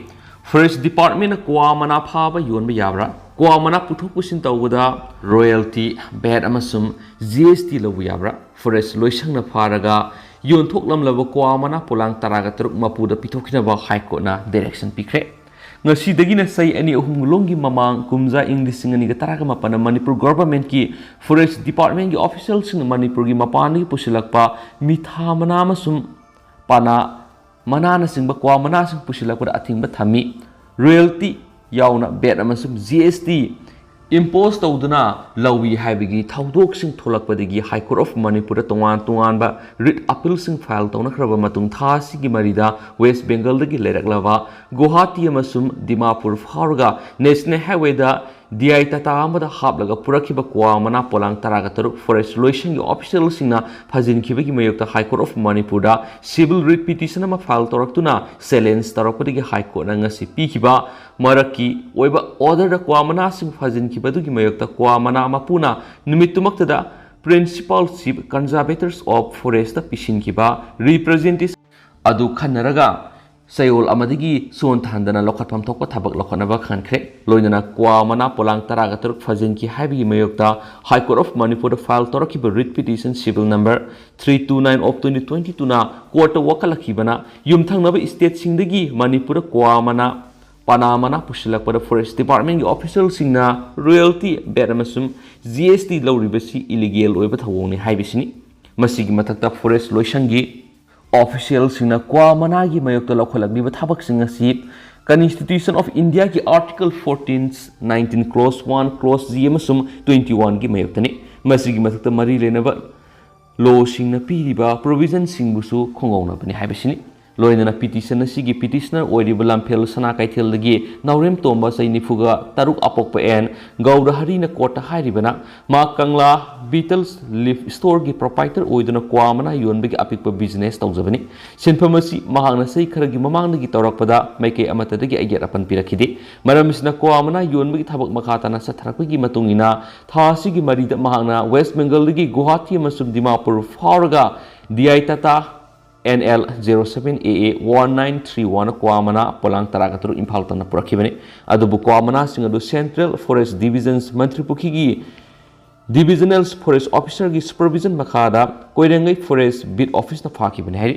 ꯐꯣꯔꯦꯁ ꯗꯤꯄꯥꯔꯠꯃꯦꯟꯅ ꯀ꯭ꯋꯥ ꯃꯅꯥ ꯐꯥꯕ ꯌꯣꯟꯕ ꯌꯥꯕ꯭ꯔꯥ? ꯀ꯭ꯋꯥ ꯃꯅꯥ ꯄꯨꯊꯣꯛ ꯄꯨꯁꯤꯟ ꯇꯧꯕꯗ ꯔꯣꯌꯦꯜꯇꯤ, ꯚꯦꯠ ꯑꯃꯁꯨꯡ ꯖꯤ ꯑꯦꯁ ꯇꯤ ꯂꯧꯕ ꯌꯥꯕ꯭ꯔꯥ? ꯐꯣꯔꯦꯁ ꯂꯣꯏꯁꯪꯅ ꯐꯥꯔꯒ ꯌꯣꯟꯊꯣꯛꯂꯝꯂꯕ ꯀ꯭ꯋꯥ ꯃꯅꯥ ꯄꯣꯂꯥꯡ ꯇꯔꯥꯒ ꯇꯔꯨꯛ ꯃꯄꯨꯗ ꯄꯤꯊꯣꯛꯈꯤꯅꯕ ꯍꯥꯏ ꯀꯣꯔꯠꯅ ꯗꯥꯏꯔꯦꯛꯁꯟ ꯄꯤꯈ꯭ꯔꯦ꯫ ꯉꯁꯤꯗꯒꯤꯅ ꯆꯍꯤ ꯑꯅꯤ ꯑꯍꯨꯝ ꯂꯣꯝꯒꯤ ꯃꯃꯥꯡ ꯀꯨꯝꯖꯥ ꯏꯪ ꯂꯤꯁꯤꯡ ꯑꯅꯤꯒ ꯇꯔꯥꯒ ꯃꯥꯄꯟꯗ ꯃꯅꯤꯄꯨꯔ ꯒꯣꯚꯔꯟꯃꯦꯟꯠꯀꯤ ꯐꯣꯔꯦꯁ ꯗꯤꯄꯥꯔꯠꯃꯦꯟꯠꯀꯤ ꯑꯣꯐꯤꯁꯤꯌꯦꯜꯁꯤꯡꯅ ꯃꯅꯤꯄꯨꯔꯒꯤ ꯃꯄꯥꯟꯗꯒꯤ ꯄꯨꯁꯤꯜꯂꯛꯄ ꯃꯤꯊꯥ ꯃꯅꯥ ꯑꯃꯁꯨꯡ ꯄꯅꯥ ꯃꯅꯥꯅꯆꯤꯡꯕ ꯀ꯭ꯋꯥ ꯃꯅꯥꯁꯤꯡ ꯄꯨꯁꯤꯜꯂꯛꯄꯗ ꯑꯊꯤꯡꯕ ꯊꯝꯃꯤ꯫ ꯔꯣꯌꯦꯜꯇꯤ ꯌꯥꯎꯅ ꯚꯦꯠ ꯑꯃꯁꯨꯡ ꯖꯤ ꯑꯦꯁ ꯇꯤ ꯏꯝꯄꯣꯖ ꯇꯧꯗꯨꯅ ꯂꯧꯏ ꯍꯥꯏꯕꯒꯤ ꯊꯧꯗꯣꯛꯁꯤꯡ ꯊꯣꯛꯂꯛꯄꯗꯒꯤ ꯍꯥꯏ ꯀꯣꯔꯠ ꯑꯣꯐ ꯃꯅꯤꯄꯨꯔꯗ ꯇꯣꯉꯥꯟ ꯇꯣꯉꯥꯟꯕ ꯔꯤꯠ ꯑꯄꯤꯜꯁꯤꯡ ꯐꯥꯏꯜ ꯇꯧꯅꯈ꯭ꯔꯕ ꯃꯇꯨꯡ, ꯊꯥ ꯑꯁꯤꯒꯤ ꯃꯔꯤꯗ ꯋꯦꯁ ꯕꯦꯡꯒꯜꯗꯒꯤ ꯂꯩꯔꯛꯂꯕ ꯒꯨꯋꯥꯍꯥꯇꯤ ꯑꯃꯁꯨꯡ ꯗꯤꯃꯥꯄꯨꯔ ꯐꯥꯎꯔꯒ ꯅꯦꯁꯅꯦꯜ ꯍꯥꯏꯋꯦꯗ ꯗꯤ ꯑꯥꯏ ꯇꯥꯇꯥ ꯑꯃꯗ ꯍꯥꯞꯂꯒ ꯄꯨꯔꯛꯈꯤꯕ ꯀ꯭ꯋꯥ ꯃꯅꯥ ꯄꯣꯂꯥꯡ ꯇꯔꯥꯒ ꯇꯔꯨꯛ ꯐꯣꯔꯦꯁ ꯂꯣꯏꯁꯪꯒꯤ ꯑꯣꯐꯤꯁꯤꯌꯦꯜꯁꯤꯡꯅ ꯐꯥꯖꯤꯟꯈꯤꯕꯒꯤ ꯃꯥꯌꯣꯛꯇ ꯍꯥꯏ ꯀꯣꯔꯠ ꯑꯣꯐ ꯃꯅꯤꯄꯨꯔꯗ ꯁꯤꯚꯤꯜ ꯔꯤꯠ ꯄꯤꯇꯤꯁꯟ ꯑꯃ ꯐꯥꯏꯜ ꯇꯧꯔꯛꯇꯨꯅ ꯆꯦꯂꯦꯟꯖ ꯇꯧꯔꯛꯄꯗꯒꯤ ꯍꯥꯏ ꯀꯣꯔꯠꯅ ꯉꯁꯤ ꯄꯤꯈꯤꯕ ꯃꯔꯛꯀꯤ ꯑꯣꯏꯕ ꯑꯣꯔꯗꯔꯗ ꯀ꯭ꯋꯥ ꯃꯅꯥꯁꯤꯡ ꯐꯥꯖꯤꯟꯈꯤꯕꯗꯨꯒꯤ ꯃꯥꯌꯣꯛꯇ ꯀ꯭ꯋꯥ ꯃꯅꯥ ꯃꯄꯨꯅ ꯅꯨꯃꯤꯠꯇꯨꯃꯛꯇꯗ Principal Chief Conservators of Forestꯇ ꯄꯤꯁꯤꯟꯈꯤꯕ ꯔꯤꯄ꯭ꯔꯖꯦꯟꯇꯦꯁꯟ ꯑꯗꯨ ꯈꯟꯅꯔꯒ ꯆꯌꯣꯜ ꯑꯃꯗꯒꯤ ꯆꯣꯟꯊꯍꯟꯗꯅ ꯂꯧꯈꯠꯐꯝ ꯊꯣꯛꯄ ꯊꯕꯛ ꯂꯧꯈꯠꯅꯕ ꯈꯟꯈ꯭ꯔꯦ꯫ ꯂꯣꯏꯅꯅ ꯀ꯭ꯋꯥ ꯃꯅꯥ ꯄꯣꯂꯥꯡ ꯇꯔꯥꯒ ꯇꯔꯨꯛ ꯐꯥꯖꯤꯟꯈꯤ ꯍꯥꯏꯕꯒꯤ ꯃꯥꯌꯣꯛꯇ High Court of Manipur the file ꯇꯧꯔꯛꯈꯤꯕ writ petition civil number three two nine of twenty twenty two ꯅ court ꯇ ꯋꯥꯀꯠꯂꯛꯈꯤꯕꯅ ꯌꯨꯝꯊꯪꯅꯕ state ꯁꯤꯡꯗꯒꯤ ꯃꯅꯤꯄꯨꯔꯗ ꯀ꯭ꯋꯥ ꯃꯅꯥ, ꯄꯅꯥ ꯃꯅꯥ ꯄꯨꯁꯤꯜꯂꯛꯄꯗ forest department ꯀꯤ official ꯁꯤꯡꯅ royalty, vat ꯑꯃꯁꯨꯡ G S T ꯂꯧꯔꯤꯕꯁꯤ illegal ꯑꯣꯏꯕ ꯊꯧꯑꯣꯡꯅꯤ ꯍꯥꯏꯕꯁꯤꯅꯤ꯫ ꯃꯁꯤꯒꯤ ꯃꯊꯛꯇ forest ꯂꯣꯏꯁꯪꯒꯤ official ꯁꯤꯡꯅ ꯀ꯭ꯋꯥ ꯃꯅꯥꯒꯤ ꯃꯥꯌꯣꯛꯇ ꯂꯧꯈꯠꯂꯛꯂꯤꯕ ꯊꯕꯛꯁꯤꯡ ꯑꯁꯤ Constitution of India ꯒꯤ Article fourteen, nineteen, clause one, clause G ꯑꯃꯁꯨꯡ twenty one ꯒꯤ ꯃꯥꯌꯣꯛꯇꯅꯤ꯫ ꯃꯁꯤꯒꯤ ꯃꯊꯛꯇ ꯃꯔꯤ ꯂꯩꯅꯕ law ꯁꯤꯡꯅ ꯄꯤꯔꯤꯕ provision ꯁꯤꯡꯕꯨꯁꯨ ꯈꯣꯡꯒꯧꯅꯕꯅꯤ ꯍꯥꯏꯕꯁꯤꯅꯤ꯫ ꯂꯣꯏꯅꯅ petition ꯑꯁꯤꯒꯤ petitioner ꯑꯣꯏꯔꯤꯕ ꯂꯝꯐꯦꯜ ꯁꯅꯥ ꯀꯩꯊꯦꯜꯗꯒꯤ ꯅꯥꯎꯔꯦꯝ ꯇꯣꯝꯕ, ꯆꯍꯤ ꯅꯤꯐꯨꯒ ꯇꯔꯨꯛ ꯑꯄꯣꯛꯄ ꯑꯦꯟ ꯒꯧꯔꯍꯔꯤꯅ court ꯇ ꯍꯥꯏꯔꯤꯕꯅ ꯃꯥ ꯀꯪꯂꯥ Beatles Leaf Store ꯒꯤ proprietor ꯑꯣꯏꯗꯨꯅ ꯀ꯭ꯋꯥ ꯃꯅꯥ ꯌꯣꯟꯕꯒꯤ ꯑꯄꯤꯛꯄ business ꯇꯧꯖꯕꯅꯤ꯫ ꯁꯤꯟꯐꯝ ꯑꯁꯤ ꯃꯍꯥꯛꯅ ꯆꯍꯤ ꯈꯔꯒꯤ ꯃꯃꯥꯡꯗꯒꯤ ꯇꯧꯔꯛꯄꯗ ꯃꯥꯏꯀꯩ ꯑꯃꯠꯇꯗꯒꯤ ꯑꯌꯦꯠ ꯑꯄꯟ ꯄꯤꯔꯛꯈꯤꯗꯦ꯫ ꯃꯔꯝ ꯑꯁꯤꯅ ꯀ꯭ꯋꯥ ꯃꯅꯥ ꯌꯣꯟꯕꯒꯤ ꯊꯕꯛ ꯃꯈꯥ ꯇꯥꯅ ꯆꯠꯊꯔꯛꯄꯒꯤ ꯃꯇꯨꯡ ꯏꯟꯅ ꯊꯥ ꯑꯁꯤꯒꯤ ꯃꯔꯤꯗ ꯃꯍꯥꯛꯅ West Bengal ꯗꯒꯤ ꯒꯨꯋꯥꯍꯥꯇꯤ ꯑꯃꯁꯨꯡ ꯗꯤꯃꯥꯄꯨꯔ ꯐꯥꯎꯔꯒ D I Tata N L zero seven A A one nine three one ꯀ꯭ꯋꯥ ꯃꯅꯥ ꯄꯣꯂꯥꯡ ꯇꯔꯥꯒ ꯇꯔꯨꯛ ꯏꯝꯐꯥꯜ ꯇꯝꯅ ꯄꯨꯔꯛꯈꯤꯕꯅꯤ꯫ ꯑꯗꯨꯕꯨ ꯀ꯭ꯋꯥ ꯃꯅꯥꯁꯤꯡ ꯑꯗꯨ Central Forest Division ꯃꯟꯇ꯭ꯔꯤ ꯄꯨꯈ꯭ꯔꯤꯒꯤ Divisional Forest Officer ꯒꯤ supervision ꯃꯈꯥꯗ ꯀꯣꯏꯔꯦꯡꯒꯩ Forest Beat Office ꯅ ꯐꯥꯈꯤꯕꯅꯤ ꯍꯥꯏꯔꯤ꯫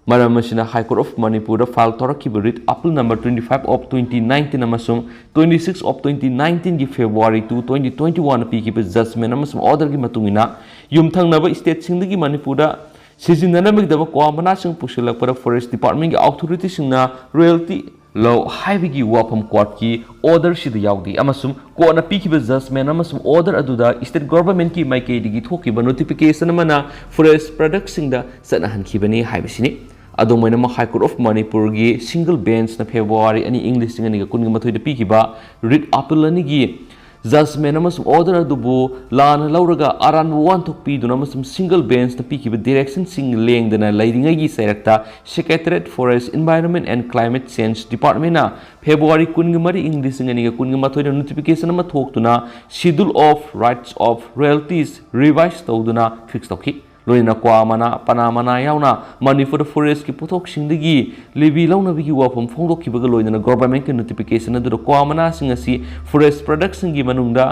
ꯃꯔꯝ ꯑꯁꯤꯅ High Court of Manipur the file ꯇꯧꯔꯛꯈꯤꯕ writ appeal number twenty five of twenty nineteen ꯑꯃꯁꯨꯡ twenty six of twenty nineteen ꯒꯤ February two, twenty twenty one ꯗ ꯄꯤꯈꯤꯕ judgment ꯑꯃꯁꯨꯡ order ꯒꯤ ꯃꯇꯨꯡ ꯏꯟꯅ ꯌꯨꯝꯊꯪꯅꯕ state ꯁꯤꯡꯗꯒꯤ ꯃꯅꯤꯄꯨꯔꯗ ꯁꯤꯖꯤꯟꯅꯅꯕꯒꯤꯗꯃꯛ ꯀ꯭ꯋꯥ ꯃꯅꯥꯁꯤꯡ ꯄꯨꯁꯤꯜꯂꯛꯄꯗ forest department ꯀꯤ authority ꯁꯤꯡꯅ royalty ꯂꯧ ꯍꯥꯏꯕꯒꯤ ꯋꯥꯐꯝ court ꯀꯤ order ꯁꯤꯗ ꯌꯥꯎꯗꯦ ꯑꯃꯁꯨꯡ court ꯅ ꯄꯤꯈꯤꯕ judgment ꯑꯃꯁꯨꯡ order ꯑꯗꯨꯗ state government ꯀꯤ ꯃꯥꯏꯀꯩꯗꯒꯤ ꯊꯣꯛꯈꯤꯕ notification ꯑꯃꯅ forest product ꯁꯤꯡꯗ ꯆꯠꯅꯍꯟꯈꯤꯕꯅꯤ ꯍꯥꯏꯕꯁꯤꯅꯤ꯫ ꯑꯗꯨꯝ ꯑꯣꯏꯅꯃꯛ, High Court of Manipur ꯒꯤ single bench ꯅ February ꯑꯅꯤ, ꯏꯪ ꯂꯤꯁꯤꯡ ꯑꯅꯤꯒ ꯀꯨꯟꯒ ꯃꯥꯊꯣꯏꯗ ꯄꯤꯈꯤꯕ writ appeal ꯑꯅꯤꯒꯤ judgment ꯑꯃꯁꯨꯡ order ꯑꯗꯨꯕꯨ ꯂꯥꯟꯅ ꯂꯧꯔꯒ ꯑꯔꯥꯟꯕ ꯋꯥꯍꯟꯊꯣꯛ ꯄꯤꯗꯨꯅ ꯑꯃꯁꯨꯡ single bench ꯅ ꯄꯤꯈꯤꯕ direction ꯁꯤꯡ ꯂꯦꯡꯗꯅ ꯂꯩꯔꯤꯉꯩꯒꯤ ꯆꯩꯔꯛꯇ Secretariat Forest, Environment and Climate Change Department ꯅ February ꯀꯨꯟꯒ ꯃꯔꯤ, ꯏꯪ ꯂꯤꯁꯤꯡ ꯑꯅꯤꯒ ꯀꯨꯟꯒ ꯃꯥꯊꯣꯏꯗ notification ꯑꯃ ꯊꯣꯛꯇꯨꯅ Schedule of Rights of Royalties revise ꯇꯧꯗꯨꯅ fix ꯇꯧꯈꯤ꯫ ꯂꯣꯏꯅꯅ ꯀ꯭ꯋꯥ ꯃꯅꯥ, ꯄꯅꯥ ꯃꯅꯥ ꯌꯥꯎꯅ ꯃꯅꯤꯄꯨꯔꯗ ꯐꯣꯔꯦꯁꯀꯤ ꯄꯣꯠꯊꯣꯛꯁꯤꯡꯗꯒꯤ ꯂꯤꯕꯤ ꯂꯧꯅꯕꯒꯤ ꯋꯥꯐꯝ ꯐꯣꯡꯗꯣꯛꯈꯤꯕꯒ ꯂꯣꯏꯅꯅ ꯒꯣꯚꯔꯟꯃꯦꯟꯠꯀꯤ ꯅꯣꯇꯤꯐꯤꯀꯦꯁꯟ ꯑꯗꯨꯗ ꯀ꯭ꯋꯥ ꯃꯅꯥꯁꯤꯡ ꯑꯁꯤ ꯐꯣꯔꯦꯁ ꯄ꯭ꯔꯗꯛꯁꯤꯡꯒꯤ ꯃꯅꯨꯡꯗ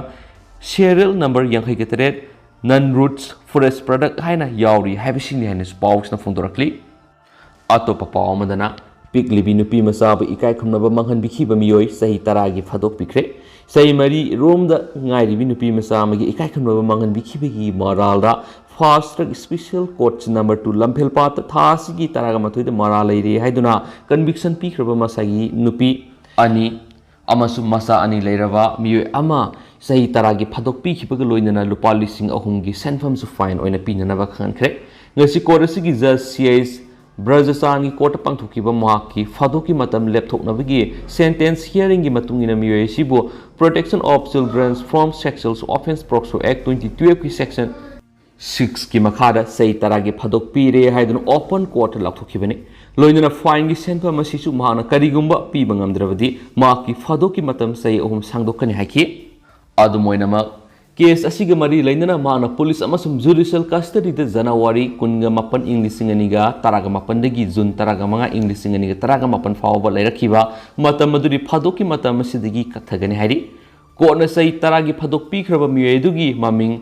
ꯁꯦꯔꯤꯌꯦꯜ ꯅꯝꯕꯔ ꯌꯥꯡꯈꯩꯒ ꯇꯔꯦꯠ, ꯅꯟ ꯔꯨꯠꯁ ꯐꯣꯔꯦꯁ ꯄ꯭ꯔꯗꯛ ꯍꯥꯏꯅ ꯌꯥꯎꯔꯤ ꯍꯥꯏꯕꯁꯤꯅꯤ ꯍꯥꯏꯅꯁꯨ ꯄꯥꯎꯁꯤꯅ ꯐꯣꯡꯗꯣꯔꯛꯂꯤ꯫ ꯑꯇꯣꯞꯄ ꯄꯥꯎ ꯑꯃꯗꯅ, ꯄꯤꯛꯂꯤꯕꯤ ꯅꯨꯄꯤ ꯃꯆꯥꯕꯨ ꯏꯀꯥꯏ ꯈꯨꯝꯅꯕ ꯃꯥꯡꯍꯟꯕꯤꯈꯤꯕ ꯃꯤꯑꯣꯏ ꯆꯍꯤ ꯇꯔꯥꯒꯤ ꯐꯥꯗꯣꯛꯄꯤꯈ꯭ꯔꯦ꯫ ꯆꯍꯤ ꯃꯔꯤ ꯔꯣꯝꯗ ꯉꯥꯏꯔꯤꯕꯤ ꯅꯨꯄꯤ ꯃꯆꯥ ꯑꯃꯒꯤ ꯏꯀꯥꯏ ꯈꯨꯝꯅꯕ ꯃꯥꯡꯍꯟꯕꯤꯈꯤꯕꯒꯤ ꯃꯔꯥꯜꯗ fast track special court number two ꯂꯝꯐꯦꯜꯄꯥꯠꯇ ꯊꯥ ꯑꯁꯤꯒꯤ ꯇꯔꯥꯒ ꯃꯥꯊꯣꯏꯗ ꯃꯔꯥꯜ ꯂꯩꯔꯦ ꯍꯥꯏꯗꯨꯅ ꯀꯟꯚꯤꯛꯁꯟ ꯄꯤꯈ꯭ꯔꯕ ꯃꯁꯥꯒꯤ ꯅꯨꯄꯤ ꯑꯅꯤ ꯑꯃꯁꯨꯡ ꯃꯆꯥ ꯑꯅꯤ ꯂꯩꯔꯕ ꯃꯤꯑꯣꯏ ꯑꯃ ꯆꯍꯤ ꯇꯔꯥꯒꯤ ꯐꯥꯗꯣꯛꯄꯤꯈꯤꯕꯒ ꯂꯣꯏꯅꯅ ꯂꯨꯄꯥ ꯂꯤꯁꯤꯡ ꯑꯍꯨꯝꯒꯤ ꯁꯦꯟꯐꯝꯁꯨ ꯐꯥꯏꯟ ꯑꯣꯏꯅ ꯄꯤꯅꯅꯕ ꯈꯪꯍꯟꯈ꯭ꯔꯦ꯫ ꯉꯁꯤ ꯀꯣꯔꯠ ꯑꯁꯤꯒꯤ ꯖꯖ ꯁꯤ ꯑꯩꯆ ꯕ꯭ꯔꯖꯆꯥꯟꯒꯤ ꯀꯣꯔꯠꯇ ꯄꯥꯡꯊꯣꯛꯈꯤꯕ ꯃꯍꯥꯛꯀꯤ ꯐꯥꯗꯣꯛꯀꯤ ꯃꯇꯝ ꯂꯦꯞꯊꯣꯛꯅꯕꯒꯤ ꯁꯦꯟꯇꯦꯟꯁ ꯍꯤꯌꯥꯔꯤꯡꯒꯤ ꯃꯇꯨꯡ ꯏꯟꯅ ꯃꯤꯑꯣꯏ ꯑꯁꯤꯕꯨ Protection of Children from Sexual Offence POCSO Act twenty twelve ꯀꯤ section sixꯀꯤ ꯃꯈꯥꯗ ꯆꯍꯤ ꯇꯔꯥꯒꯤ ꯐꯥꯗꯣꯛ ꯄꯤꯔꯦ ꯍꯥꯏꯗꯨꯅ ꯑꯣꯄꯟ ꯀꯣꯔꯠꯇ ꯂꯥꯎꯊꯣꯛꯈꯤꯕꯅꯤ꯫ ꯂꯣꯏꯅꯅ ꯐꯥꯏꯟꯒꯤ ꯁꯦꯟꯐꯝ ꯑꯁꯤꯁꯨ ꯃꯍꯥꯛꯅ ꯀꯔꯤꯒꯨꯝꯕ ꯄꯤꯕ ꯉꯝꯗ꯭ꯔꯕꯗꯤ ꯃꯍꯥꯛꯀꯤ ꯐꯥꯗꯣꯛꯀꯤ ꯃꯇꯝ ꯆꯍꯤ ꯑꯍꯨꯝ ꯁꯥꯡꯗꯣꯛꯀꯅꯤ ꯍꯥꯏꯈꯤ꯫ ꯑꯗꯨꯝ ꯑꯣꯏꯅꯃꯛ, ꯀꯦꯁ ꯑꯁꯤꯒ ꯃꯔꯤ ꯂꯩꯅꯅ ꯃꯍꯥꯛꯅ ꯄꯨꯂꯤꯁ ꯑꯃꯁꯨꯡ ꯖꯨꯗꯤꯁꯤꯌꯦꯜ ꯀꯁꯇꯗꯤꯗ ꯖꯅꯋꯥꯔꯤ ꯀꯨꯟꯒ ꯃꯥꯄꯟ, ꯏꯪ ꯂꯤꯁꯤꯡ ꯑꯅꯤꯒ ꯇꯔꯥꯒ ꯃꯥꯄꯟꯗꯒꯤ ꯖꯨꯟ ꯇꯔꯥꯒ ꯃꯉꯥ, ꯏꯪ ꯂꯤꯁꯤꯡ ꯑꯅꯤꯒ ꯇꯔꯥꯒ ꯃꯥꯄꯟ ꯐꯥꯎꯕ ꯂꯩꯔꯛꯈꯤꯕ ꯃꯇꯝ ꯑꯗꯨꯗꯤ ꯐꯥꯗꯣꯛꯀꯤ ꯃꯇꯝ ꯑꯁꯤꯗꯒꯤ ꯀꯛꯊꯒꯅꯤ ꯍꯥꯏꯔꯤ꯫ ꯀꯣꯔꯠꯅ ꯆꯍꯤ ꯇꯔꯥꯒꯤ ꯐꯥꯗꯣꯛ ꯄꯤꯈ꯭ꯔꯕ ꯃꯤꯑꯣꯏ ꯑꯗꯨꯒꯤ ꯃꯃꯤꯡ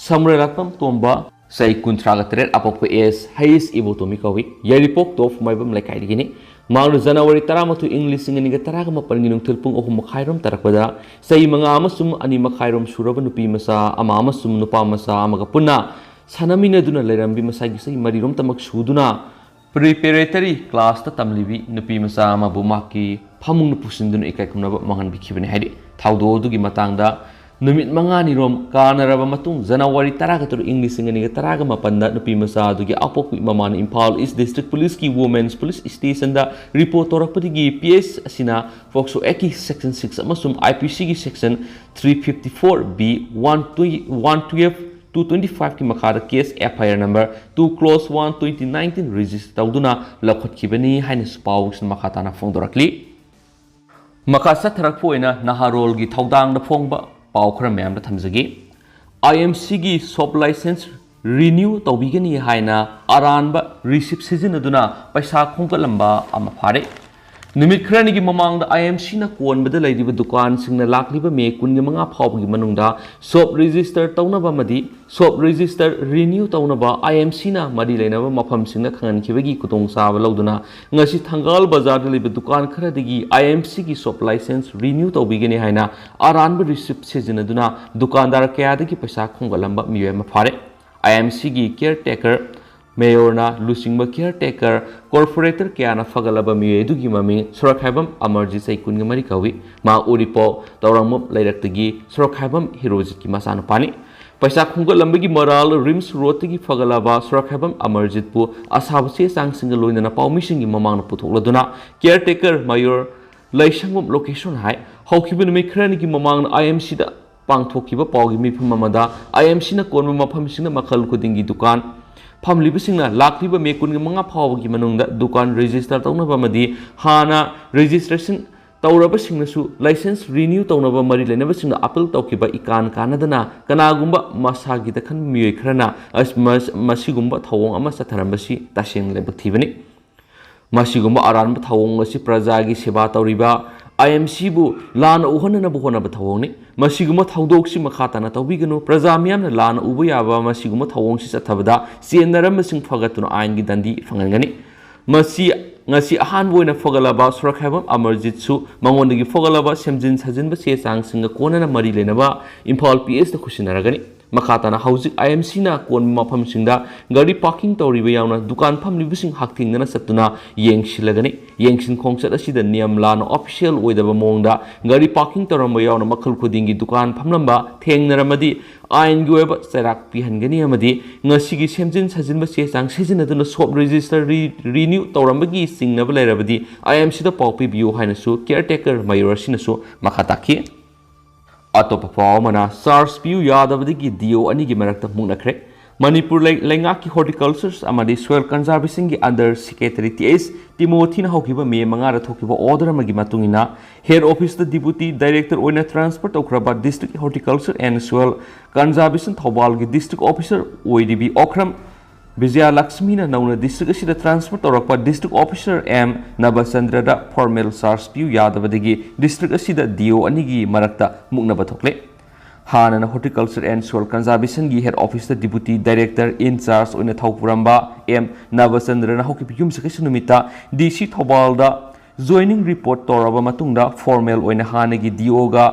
ꯁꯝꯔꯦꯂꯥꯛꯄꯝ ꯇꯣꯝꯕ, ꯆꯍꯤ ꯀꯨꯟꯊ꯭ꯔꯥꯒ ꯇꯔꯦꯠ, ꯑꯄꯣꯛꯄ ꯑꯦꯁ ꯍꯩꯁ ꯏꯕꯣꯇꯣꯝꯕꯤ ꯀꯧꯏ, ꯌꯥꯏꯔꯤꯄꯣꯛ ꯇꯣꯞ ꯃꯥꯏꯕꯝ ꯂꯩꯀꯥꯏꯗꯒꯤꯅꯤ꯫ ꯃꯍꯥꯛꯅ ꯖꯅꯋꯥꯔꯤ ꯇꯔꯥꯃꯥꯊꯣꯏ, ꯏꯪ ꯂꯤꯁꯤꯡ ꯑꯅꯤꯒ ꯇꯔꯥꯒ ꯃꯥꯄꯟꯒꯤ ꯅꯨꯡꯊꯤꯜ ꯄꯨꯡ ꯑꯍꯨꯝ ꯃꯈꯥꯏꯔꯣꯝ ꯇꯥꯔꯛꯄꯗ ꯆꯍꯤ ꯃꯉꯥ ꯑꯃꯁꯨꯡ ꯑꯅꯤ ꯃꯈꯥꯏꯔꯣꯝ ꯁꯨꯔꯕ ꯅꯨꯄꯤ ꯃꯆꯥ ꯑꯃ ꯑꯃꯁꯨꯡ ꯅꯨꯄꯥ ꯃꯆꯥ ꯑꯃꯒ ꯄꯨꯟꯅ ꯁꯥꯟꯅꯃꯤꯟꯅꯗꯨꯅ ꯂꯩꯔꯝꯕꯤ ꯃꯁꯥꯒꯤ ꯆꯍꯤ ꯃꯔꯤꯔꯣꯝꯇꯃꯛ ꯁꯨꯗꯨꯅ ꯄ꯭ꯔꯤꯄꯦꯔꯦꯇꯔꯤ ꯀ꯭ꯂꯥꯁꯇ ꯇꯝꯂꯤꯕꯤ ꯅꯨꯄꯤ ꯃꯆꯥ ꯑꯃꯕꯨ ꯃꯍꯥꯛꯀꯤ ꯐꯃꯨꯡꯗ ꯄꯨꯁꯤꯟꯗꯨꯅ ꯏꯀꯥꯏ ꯈꯨꯝꯅꯕ ꯃꯥꯡꯍꯟꯕꯤꯈꯤꯕꯅꯤ ꯍꯥꯏꯔꯤ꯫ ꯊꯧꯗꯣꯛ ꯑꯗꯨꯒꯤ ꯃꯇꯥꯡꯗ ꯅꯨꯃꯤꯠ ꯃꯉꯥꯅꯤꯔꯣꯝ ꯀꯥꯟꯅꯔꯕ ꯃꯇꯨꯡ, ꯖꯅꯋꯥꯔꯤ ꯇꯔꯥꯒ ꯇꯔꯨꯛ, ꯏꯪ ꯂꯤꯁꯤꯡ ꯑꯅꯤꯒ ꯇꯔꯥꯒ ꯃꯥꯄꯟꯗ ꯅꯨꯄꯤ ꯃꯆꯥ ꯑꯗꯨꯒꯤ ꯑꯄꯣꯛꯄ ꯃꯃꯥꯅ ꯏꯝꯐꯥꯜ ꯏꯁ ꯗꯤꯁꯇ꯭ꯔꯤꯛ ꯄꯨꯂꯤꯁꯀꯤ ꯋꯨꯃꯦꯟꯁ ꯄꯨꯂꯤꯁ ꯁ꯭ꯇꯦꯁꯟꯗ ꯔꯤꯄꯣꯔꯠ ꯇꯧꯔꯛꯄꯗꯒꯤ ꯄꯤ ꯑꯦꯁ ꯑꯁꯤꯅ ꯄꯣꯛꯁꯣ ꯑꯦꯛꯀꯤ ꯁꯦꯛꯁꯟ ꯁꯤꯛꯁ ꯑꯃꯁꯨꯡ ꯑꯥꯏ ꯄꯤ ꯁꯤꯒꯤ section three fifty four B, one twenty, one twelve, two twenty ꯐꯥꯏꯚꯀꯤ ꯃꯈꯥꯗ case F I R number two ꯀ꯭ꯂꯣꯁ ꯋꯥꯟ ꯇ꯭ꯋꯦꯟꯇꯤ ꯅꯥꯏꯟꯇꯤꯟ ꯔꯦꯖꯤꯁꯇꯔ ꯇꯧꯗꯨꯅ ꯂꯧꯈꯠꯈꯤꯕꯅꯤ ꯍꯥꯏꯅꯁꯨ ꯄꯥꯎꯁꯤꯅ ꯃꯈꯥ ꯇꯥꯅ ꯐꯣꯡꯗꯣꯔꯛꯂꯤ꯫ ꯃꯈꯥ ꯆꯠꯊꯔꯛꯄ ꯑꯣꯏꯅ ꯅꯍꯥꯔꯣꯜꯒꯤ ꯊꯧꯗꯥꯡꯗ ꯐꯣꯡꯕ ꯄꯥꯎ ꯈꯔ ꯃꯌꯥꯝꯗ ꯊꯝꯖꯒꯦ꯫ ꯑꯥꯏ ꯑꯦꯝ ꯁꯤꯒꯤ ꯁꯣꯞ ꯂꯥꯏꯁꯦꯟꯁ ꯔꯤꯅ꯭ꯌꯨ ꯇꯧꯕꯤꯒꯅꯤ ꯍꯥꯏꯅ ꯑꯔꯥꯟꯕ ꯔꯤꯁꯤꯞ ꯁꯤꯖꯤꯟꯅꯗꯨꯅ ꯄꯩꯁꯥ ꯈꯣꯝꯒꯠꯂꯝꯕ ꯑꯃ ꯐꯥꯔꯦ꯫ ꯅꯨꯃꯤꯠ ꯈꯔꯅꯤꯒꯤ ꯃꯃꯥꯡꯗ ꯑꯥꯏ ꯑꯦꯝ ꯁꯤꯅ ꯀꯣꯟꯕꯗ ꯂꯩꯔꯤꯕ ꯗꯨꯀꯥꯟꯁꯤꯡꯅ ꯂꯥꯛꯂꯤꯕ ꯃꯦ ꯀꯨꯟꯃꯉꯥ ꯐꯥꯎꯕꯒꯤ ꯃꯅꯨꯡꯗ ꯁꯣꯞ ꯔꯦꯖꯤꯁꯇꯔ ꯇꯧꯅꯕ ꯑꯃꯗꯤ ꯁꯣꯞ ꯔꯦꯖꯤꯁꯇꯔ ꯔꯤꯅ꯭ꯌꯨ ꯇꯧꯅꯕ ꯑꯥꯏ ꯑꯦꯝ ꯁꯤꯅ ꯃꯔꯤ ꯂꯩꯅꯕ ꯃꯐꯝꯁꯤꯡꯗ ꯈꯪꯍꯟꯈꯤꯕꯒꯤ ꯈꯨꯗꯣꯡꯆꯥꯕ ꯂꯧꯗꯨꯅ ꯉꯁꯤ ꯊꯪꯒꯥꯜ ꯕꯖꯥꯔꯗ ꯂꯩꯕ ꯗꯨꯀꯥꯟ ꯈꯔꯗꯒꯤ ꯑꯥꯏ ꯑꯦꯝ ꯁꯤꯒꯤ ꯁꯣꯞ ꯂꯥꯏꯁꯦꯟꯁ ꯔꯤꯅ꯭ꯌꯨ ꯇꯧꯕꯤꯒꯅꯤ ꯍꯥꯏꯅ ꯑꯔꯥꯟꯕ ꯔꯤꯁꯤꯞ ꯁꯤꯖꯤꯟꯅꯗꯨꯅ ꯗꯨꯀꯥꯟꯗꯥꯔ ꯀꯌꯥꯗꯒꯤ ꯄꯩꯁꯥ ꯈꯣꯝꯒꯠꯂꯝꯕ ꯃꯤꯑꯣꯏ ꯑꯃ ꯐꯥꯔꯦ꯫ ꯑꯥꯏ ꯑꯦꯝ ꯁꯤꯒꯤ ꯀꯤꯌꯔ ꯇꯦꯀꯔ ꯃꯦꯌꯣꯔꯅ ꯂꯨꯆꯤꯡꯕ ꯀꯤꯌꯔ ꯇꯦꯀꯔ ꯀꯣꯔꯄꯣꯔꯦꯇꯔ ꯀꯌꯥꯅ ꯐꯒꯠꯂꯕ ꯃꯤꯑꯣꯏ ꯑꯗꯨꯒꯤ ꯃꯃꯤꯡ ꯁꯣꯔꯛꯈꯥꯏꯕꯝ ꯑꯃꯔꯖꯤꯠ, ꯆꯍꯤ ꯀꯨꯟꯒ ꯃꯔꯤ ꯀꯧꯏ꯫ ꯃꯍꯥꯛ ꯎꯔꯤꯄꯣꯛ ꯇꯧꯔꯥꯡꯕꯝ ꯂꯩꯔꯛꯇꯒꯤ ꯁꯣꯔꯛꯈꯥꯏꯕꯝ ꯍꯤꯔꯣꯖꯤꯠꯀꯤ ꯃꯆꯥꯅꯨꯄꯥꯅꯤ꯫ ꯄꯩꯁꯥ ꯈꯣꯝꯒꯠꯂꯝꯕꯒꯤ ꯃꯔꯥꯜ ꯔꯤꯝꯁ ꯔꯣꯗꯇꯒꯤ ꯐꯒꯠꯂꯕ ꯁꯣꯔꯛꯈꯥꯏꯕꯝ ꯑꯃꯔꯖꯤꯠꯄꯨ ꯑꯁꯥꯕ ꯆꯦ ꯆꯥꯡꯁꯤꯡꯒ ꯂꯣꯏꯅꯅ ꯄꯥꯎꯃꯤꯁꯤꯡꯒꯤ ꯃꯃꯥꯡꯗ ꯄꯨꯊꯣꯛꯂꯗꯨꯅ ꯀꯤꯌꯔ ꯇꯦꯀꯔ ꯃꯦꯌꯣꯔ ꯂꯩꯁꯪꯕꯝ ꯂꯣꯀꯦꯁꯣꯔꯅ ꯍꯥꯏ, ꯍꯧꯈꯤꯕ ꯅꯨꯃꯤꯠ ꯈꯔꯅꯤꯒꯤ ꯃꯃꯥꯡꯗ ꯑꯥꯏ ꯑꯦꯝ ꯁꯤꯗ ꯄꯥꯡꯊꯣꯛꯈꯤꯕ ꯄꯥꯎꯒꯤ ꯃꯤꯐꯝ ꯑꯃꯗ ꯑꯥꯏ ꯑꯦꯝ ꯁꯤꯅ ꯀꯣꯟꯕ ꯃꯐꯝꯁꯤꯡꯗ ꯃꯈꯜ ꯈꯨꯗꯤꯡꯒꯤ ꯗꯨꯀꯥꯟ ꯐꯝꯂꯤꯕꯁꯤꯡꯅ ꯂꯥꯛꯂꯤꯕ ꯃꯦ ꯀꯨꯟꯃꯉꯥ ꯐꯥꯎꯕꯒꯤ ꯃꯅꯨꯡꯗ ꯗꯨꯀꯥꯟ ꯔꯦꯖꯤꯁꯇꯔ ꯇꯧꯅꯕ ꯑꯃꯗꯤ ꯍꯥꯟꯅ ꯔꯦꯖꯤꯁꯇ꯭ꯔꯦꯁꯟ ꯇꯧꯔꯕꯁꯤꯡꯅꯁꯨ ꯂꯥꯏꯁꯦꯟꯁ ꯔꯤꯅ꯭ꯌꯨ ꯇꯧꯅꯕ ꯃꯔꯤ ꯂꯩꯅꯕꯁꯤꯡꯅ ꯑꯥꯄꯤꯜ ꯇꯧꯈꯤꯕ ꯏꯀꯥꯟ ꯀꯥꯟꯅꯗꯅ ꯀꯅꯥꯒꯨꯝꯕ ꯃꯁꯥꯒꯤ ꯇꯥꯈꯟꯕ ꯃꯤꯑꯣꯏ ꯈꯔꯅ ꯑꯁ-, ꯃꯁ-, ꯃꯁꯤꯒꯨꯝꯕ ꯊꯧꯑꯣꯡ ꯑꯃ ꯆꯠꯊꯔꯝꯕꯁꯤ ꯇꯁꯦꯡꯅ ꯂꯥꯏꯕꯛ ꯊꯤꯕꯅꯤ꯫ ꯃꯁꯤꯒꯨꯝꯕ ꯑꯔꯥꯟꯕ ꯊꯧꯑꯣꯡ ꯑꯁꯤ ꯄ꯭ꯔꯖꯥꯒꯤ ꯁꯦꯕꯥ ꯇꯧꯔꯤꯕ ꯑꯥꯏ ꯑꯦꯝ ꯁꯤꯕꯨ ꯂꯥꯟꯅ ꯎꯍꯟꯅꯅꯕ ꯍꯣꯠꯅꯕ ꯊꯧꯑꯣꯡꯅꯤ꯫ ꯃꯁꯤꯒꯨꯝꯕ ꯊꯧꯗꯣꯛꯁꯤ ꯃꯈꯥ ꯇꯥꯅ ꯇꯧꯕꯤꯒꯅꯨ꯫ ꯄ꯭ꯔꯖꯥ ꯃꯤꯌꯥꯝꯅ ꯂꯥꯟꯅ ꯎꯕ ꯌꯥꯕ ꯃꯁꯤꯒꯨꯝꯕ ꯊꯧꯑꯣꯡꯁꯤ ꯆꯠꯊꯕꯗ ꯆꯦꯟꯅꯔꯝꯕꯁꯤꯡ ꯐꯒꯠꯇꯨꯅ ꯑꯥꯏꯟꯒꯤ ꯗꯟꯗꯤ ꯐꯪꯍꯟꯒꯅꯤ꯫ ꯃꯁꯤ ꯉꯁꯤ ꯑꯍꯥꯟꯕ ꯑꯣꯏꯅ ꯐꯒꯠꯂꯕ ꯁꯣꯔꯛꯈꯥꯏꯕꯝ ꯑꯃꯔꯖꯤꯠꯁꯨ ꯃꯉꯣꯟꯗꯒꯤ ꯐꯒꯠꯂꯕ ꯁꯦꯝꯖꯤꯟ ꯁꯥꯖꯤꯟꯕ ꯆꯦ ꯆꯥꯡꯁꯤꯡꯒ ꯀꯣꯟꯅꯅ ꯃꯔꯤ ꯂꯩꯅꯕ ꯏꯝꯐꯥꯜ ꯄꯤ ꯑꯦꯁꯇ ꯈꯨꯠꯁꯤꯟꯅꯔꯒꯅꯤ꯫ ꯃꯈꯥ ꯇꯥꯅ ꯍꯧꯖꯤꯛ ꯑꯥꯏ ꯑꯦꯝ ꯁꯤꯅ ꯀꯣꯟꯕ ꯃꯐꯝꯁꯤꯡꯗ ꯒꯥꯔꯤ ꯄꯥꯔꯀꯤꯡ ꯇꯧꯔꯤꯕ ꯌꯥꯎꯅ ꯗꯨꯀꯥꯟ ꯐꯝꯂꯤꯕꯁꯤꯡ ꯍꯛꯊꯦꯡꯅꯅ ꯆꯠꯇꯨꯅ ꯌꯦꯡꯁꯤꯜꯂꯒꯅꯤ꯫ ꯌꯦꯡꯁꯤꯟ ꯈꯣꯡꯆꯠ ꯑꯁꯤꯗ ꯅꯤꯌꯝ ꯂꯥꯟꯅ ꯑꯣꯐꯤꯁꯤꯌꯦꯜ ꯑꯣꯏꯗꯕ ꯃꯑꯣꯡꯗ ꯒꯥꯔꯤ ꯄꯥꯔꯀꯤꯡ ꯇꯧꯔꯝꯕ ꯌꯥꯎꯅ ꯃꯈꯜ ꯈꯨꯗꯤꯡꯒꯤ ꯗꯨꯀꯥꯟ ꯐꯝꯂꯝꯕ ꯊꯦꯡꯅꯔꯝꯃꯗꯤ ꯑꯥꯏꯟꯒꯤ ꯑꯣꯏꯕ ꯆꯩꯔꯥꯛ ꯄꯤꯍꯟꯒꯅꯤ ꯑꯃꯗꯤ ꯉꯁꯤꯒꯤ ꯁꯦꯝꯖꯤꯟ ꯁꯥꯖꯤꯟꯕ ꯆꯦ ꯆꯥꯡ ꯁꯤꯖꯤꯟꯅꯗꯨꯅ ꯁꯣꯞ ꯔꯦꯖꯤꯁꯇꯔ ꯔꯤ-, ꯔꯤꯅ꯭ꯌꯨ ꯇꯧꯔꯝꯕꯒꯤ ꯆꯤꯡꯅꯕ ꯂꯩꯔꯕꯗꯤ ꯑꯥꯏ ꯑꯦꯝ ꯁꯤꯗ ꯄꯥꯎ ꯄꯤꯕꯤꯌꯨ ꯍꯥꯏꯅꯁꯨ ꯀꯤꯌꯔ ꯇꯦꯀꯔ ꯃꯦꯌꯣꯔ ꯑꯁꯤꯅꯁꯨ ꯃꯈꯥ ꯇꯥꯈꯤ꯫ ꯑꯇꯣꯞꯄ ꯄꯥꯎ ꯑꯃꯅ, ꯆꯥꯔꯖ ꯄꯤꯌꯨ ꯌꯥꯗꯕꯗꯒꯤ ꯗꯤ ꯑꯣ ꯑꯅꯤꯒꯤ ꯃꯔꯛꯇ ꯃꯨꯛꯅꯈ꯭ꯔꯦ꯫ ꯃꯅꯤꯄꯨꯔ ꯂꯩ-, ꯂꯩꯉꯥꯛꯀꯤ Horticulture ꯑꯃꯗꯤ Soil Conservationꯒꯤ Under Secretary ꯇꯤ ꯑꯩꯆ ꯇꯤꯃꯣꯊꯤꯅ ꯍꯧꯈꯤꯕ ꯃꯦ ꯃꯉꯥꯗ ꯊꯣꯛꯈꯤꯕ order ꯑꯃꯒꯤ ꯃꯇꯨꯡ ꯏꯟꯅ, head officeꯇ Deputy Director ꯑꯣꯏꯅ transfer ꯇꯧꯈ꯭ꯔꯕ District Horticulture and Soil Conservation ꯊꯧꯕꯥꯜꯒꯤ district officer ꯑꯣꯏꯔꯤꯕꯤ ꯑꯣꯈ꯭ꯔꯝ Bijay ꯂꯛꯁꯃꯤꯅ ꯅꯧꯅ district ꯑꯁꯤꯗ transfer ꯇꯧꯔꯛꯄ district officer ꯑꯦꯝ ꯅꯕꯆꯟꯗ꯭ꯔꯗ formal charge ꯄꯤꯌꯨ ꯌꯥꯗꯕꯗꯒꯤ district ꯑꯁꯤꯗ ꯗꯤ ꯑꯣ ꯑꯅꯤꯒꯤ ꯃꯔꯛꯇ ꯃꯨꯛꯅꯕ ꯊꯣꯛꯂꯦ꯫ ꯍꯥꯟꯅꯅ Horticulture and Soil Conservationꯒꯤ head officeꯇ Deputy Director in charge ꯑꯣꯏꯅ ꯊꯧ ꯄꯨꯔꯝꯕ ꯑꯦꯝ ꯅꯕꯆꯟꯗ꯭ꯔꯅ ꯍꯧꯈꯤꯕ ꯌꯨꯝꯁꯀꯩꯁ ꯅꯨꯃꯤꯠꯇ ꯗꯤ ꯁꯤ ꯊꯧꯕꯥꯜꯗ joining report ꯇꯧꯔꯕ ꯃꯇꯨꯡꯗ formal ꯑꯣꯏꯅ ꯍꯥꯟꯅꯒꯤ ꯗꯤ ꯑꯣꯒ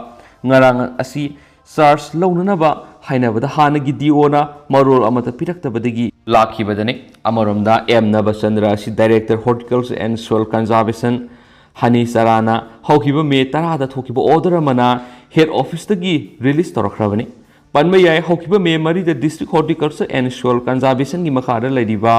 ꯉꯔꯥꯡ ꯑꯁꯤ charge ꯂꯧꯅꯅꯕ ꯍꯥꯏꯅꯕꯗ ꯍꯥꯟꯅꯒꯤ ꯗꯤ ꯑꯣꯅ ꯃꯔꯣꯜ ꯑꯃꯠꯇ ꯄꯤꯔꯛꯇꯕꯗꯒꯤ ꯂꯥꯛꯈꯤꯕꯗꯅꯤ꯫ ꯑꯃꯔꯣꯝꯗ ꯑꯦꯝ ꯅꯕꯆꯟꯗ꯭ꯔ ꯑꯁꯤ Director Horticulture and Soil Conservation ꯍꯅꯤ ꯆꯔꯥꯅ ꯍꯧꯈꯤꯕ ꯃꯦ ꯇꯔꯥꯗ ꯊꯣꯛꯈꯤꯕ order ꯑꯃꯅ head officeꯇꯒꯤ release ꯇꯧꯔꯛꯈ꯭ꯔꯕꯅꯤ꯫ ꯄꯟꯕ ꯌꯥꯏ, ꯍꯧꯈꯤꯕ ꯃꯦ ꯃꯔꯤꯗ District Horticulture and Soil Conservationꯒꯤ ꯃꯈꯥꯗ ꯂꯩꯔꯤꯕ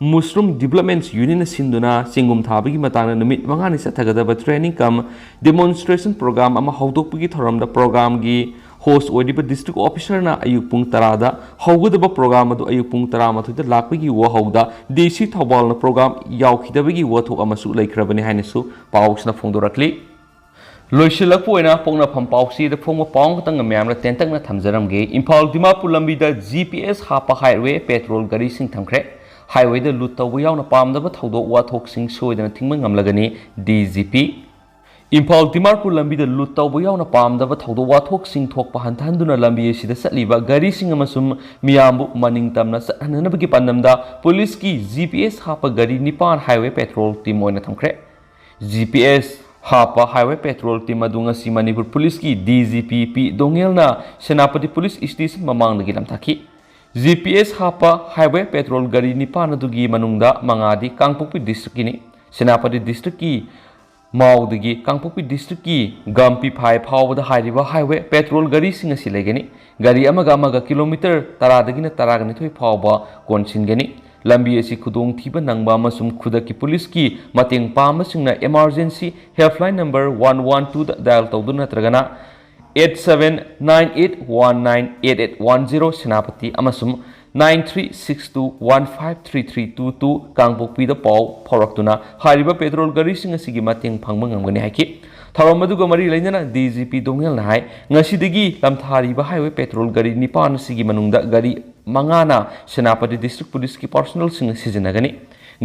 Mushroom Development Unitꯅ ꯁꯤꯟꯗꯨꯅ ꯆꯦꯡꯒꯨꯝ ꯊꯥꯕꯒꯤ ꯃꯇꯥꯡꯗ ꯅꯨꯃꯤꯠ ꯃꯉꯥꯅꯤ ꯆꯠꯊꯒꯗꯕ training cum demonstration program ꯑꯃ ꯍꯧꯗꯣꯛꯄꯒꯤ ꯊꯧꯔꯝꯗ programꯒꯤ host ꯑꯣꯏꯔꯤꯕ district officerꯅ ꯑꯌꯨꯛ ꯄꯨꯡ ꯇꯔꯥꯗ ꯍꯧꯒꯗꯕ program ꯑꯗꯨ ꯑꯌꯨꯛ ꯄꯨꯡ ꯇꯔꯥꯃꯥꯊꯣꯏꯗ ꯂꯥꯛꯄꯒꯤ ꯋꯥꯍꯧꯗ ꯗꯤ ꯁꯤ ꯊꯧꯕꯥꯜꯅ program ꯌꯥꯎꯈꯤꯗꯕꯒꯤ ꯋꯥꯊꯣꯛ ꯑꯃꯁꯨ ꯂꯩꯈ꯭ꯔꯕꯅꯤ ꯍꯥꯏꯅꯁꯨ ꯄꯥꯎꯁꯤꯅ ꯐꯣꯡꯗꯣꯔꯛꯂꯤ꯫ ꯂꯣꯏꯁꯤꯜꯂꯛꯄ ꯑꯣꯏꯅ ꯄꯣꯛꯅꯐꯝ ꯄꯥꯎꯆꯦꯗ ꯐꯣꯡꯕ ꯄꯥꯎ ꯑꯃꯈꯛꯇꯪ ꯃꯌꯥꯝꯅ ꯇꯦꯟꯇꯛꯅ ꯊꯝꯖꯔꯝꯒꯦ꯫ ꯏꯝꯐꯥꯜ ꯗꯤꯃꯥꯄꯨꯔ ꯂꯝꯕꯤꯗ G P S ꯍꯥꯞꯄ highway patrol ꯒꯥꯔꯤꯁꯤꯡ ꯊꯝꯈ꯭ꯔꯦ꯫ Highwayꯗ ꯂꯨꯠ ꯇꯧꯕ ꯌꯥꯎꯅ ꯄꯥꯝꯗꯕ ꯊꯧꯗꯣꯛ ꯋꯥꯊꯣꯛꯁꯤꯡ ꯁꯣꯏꯗꯅ ꯊꯤꯡꯕ ꯉꯝꯂꯒꯅꯤ, ꯗꯤ ꯖꯤ ꯄꯤ꯫ ꯏꯝꯐꯥꯜ ꯗꯤꯃꯥꯄꯨꯔ ꯂꯝꯕꯤꯗ ꯂꯨꯠ ꯇꯧꯕ ꯌꯥꯎꯅ ꯄꯥꯝꯗꯕ ꯊꯧꯗꯣꯛ ꯋꯥꯊꯣꯛꯁꯤꯡ ꯊꯣꯛꯄ ꯍꯟꯊꯍꯟꯗꯨꯅ ꯂꯝꯕꯤ ꯑꯁꯤꯗ ꯆꯠꯂꯤꯕ ꯒꯥꯔꯤꯁꯤꯡ ꯑꯃꯁꯨꯡ ꯃꯤꯌꯥꯝꯕꯨ ꯃꯅꯤꯡ ꯇꯝꯅ ꯆꯠꯍꯟꯅꯕꯒꯤ ꯄꯥꯟꯗꯝꯗ ꯄꯨꯂꯤꯁꯀꯤ G P S ꯍꯥꯞꯄ ꯒꯥꯔꯤ ꯅꯤꯄꯥꯟ highway patrol team ꯑꯣꯏꯅ ꯊꯝꯈ꯭ꯔꯦ꯫ G P S ꯍꯥꯞꯄ highway patrol team ꯑꯗꯨ ꯉꯁꯤ ꯃꯅꯤꯄꯨꯔ ꯄꯨꯂꯤꯁꯀꯤ D G P ꯄꯤ ꯗꯣꯉꯦꯜꯅ ꯁꯦꯅꯥꯄꯇꯤ ꯄꯨꯂꯤꯁ station ꯃꯃꯥꯡꯗꯒꯤ ꯂꯝꯊꯥꯈꯤ꯫ G P S ꯍꯥꯞꯄ highway patrol ꯒꯥꯔꯤ ꯅꯤꯄꯥꯟ ꯑꯗꯨꯒꯤ ꯃꯅꯨꯡꯗ ꯃꯉꯥꯗꯤ ꯀꯥꯡꯄꯣꯛꯄꯤ districtꯀꯤꯅꯤ꯫ ꯁꯦꯅꯥꯄꯇꯤ districtꯀꯤ ꯃꯥꯎꯗꯒꯤ ꯀꯥꯡꯄꯣꯛꯄꯤ districtꯀꯤ ꯒꯝꯄꯤꯐꯥꯏ ꯐꯥꯎꯕꯗ ꯍꯥꯏꯔꯤꯕ highway patrol ꯒꯥꯔꯤꯁꯤꯡ ꯑꯁꯤ ꯂꯩꯒꯅꯤ꯫ ꯒꯥꯔꯤ ꯑꯃꯒ ꯑꯃꯒ kilometre ꯇꯔꯥꯗꯒꯤꯅ ꯇꯔꯥꯒ ꯅꯤꯊꯣꯏ ꯐꯥꯎꯕ ꯀꯣꯟꯁꯤꯟꯒꯅꯤ꯫ ꯂꯝꯕꯤ ꯑꯁꯤ ꯈꯨꯗꯣꯡꯊꯤꯕ ꯅꯪꯕ ꯑꯃꯁꯨꯡ ꯈꯨꯗꯛꯀꯤ ꯄꯨꯂꯤꯁꯀꯤ ꯃꯇꯦꯡ ꯄꯥꯝꯕꯁꯤꯡꯅ emergency helpline number one one twoꯗ dial ꯇꯧꯗꯨꯅ ꯅꯠꯇ꯭ꯔꯒꯅ eight seven nine eight one nine eight eight one zero Senapati ꯑꯃꯁꯨꯡ nine three six two one five three three two two ꯀꯥꯡꯄꯣꯛꯄꯤꯗ ꯄꯥꯎ ꯐꯥꯎꯔꯛꯇꯨꯅ ꯍꯥꯏꯔꯤꯕ ꯄꯦꯇ꯭ꯔꯣꯜ ꯒꯥꯔꯤꯁꯤꯡ ꯑꯁꯤꯒꯤ ꯃꯇꯦꯡ ꯐꯪꯕ ꯉꯝꯒꯅꯤ ꯍꯥꯏꯈꯤ꯫ ꯊꯧꯔꯝ ꯑꯗꯨꯒ ꯃꯔꯤ ꯂꯩꯅꯅ ꯗꯤ ꯖꯤ ꯄꯤ ꯗꯣꯉꯦꯜꯅ ꯍꯥꯏ, ꯉꯁꯤꯗꯒꯤ ꯂꯝꯊꯥꯔꯤꯕ ꯍꯥꯏꯋꯦ ꯄꯦꯇ꯭ꯔꯣꯜ ꯒꯥꯔꯤ ꯅꯤꯄꯥꯟ ꯑꯁꯤꯒꯤ ꯃꯅꯨꯡꯗ ꯒꯥꯔꯤ ꯃꯉꯥꯅ ꯁꯦꯅꯥꯄꯇꯤ ꯗꯤꯁꯇ꯭ꯔꯤꯛ ꯄꯨꯂꯤꯁꯀꯤ ꯄꯥꯔꯁꯣꯅꯦꯜꯁꯤꯡꯅ ꯁꯤꯖꯤꯟꯅꯒꯅꯤ꯫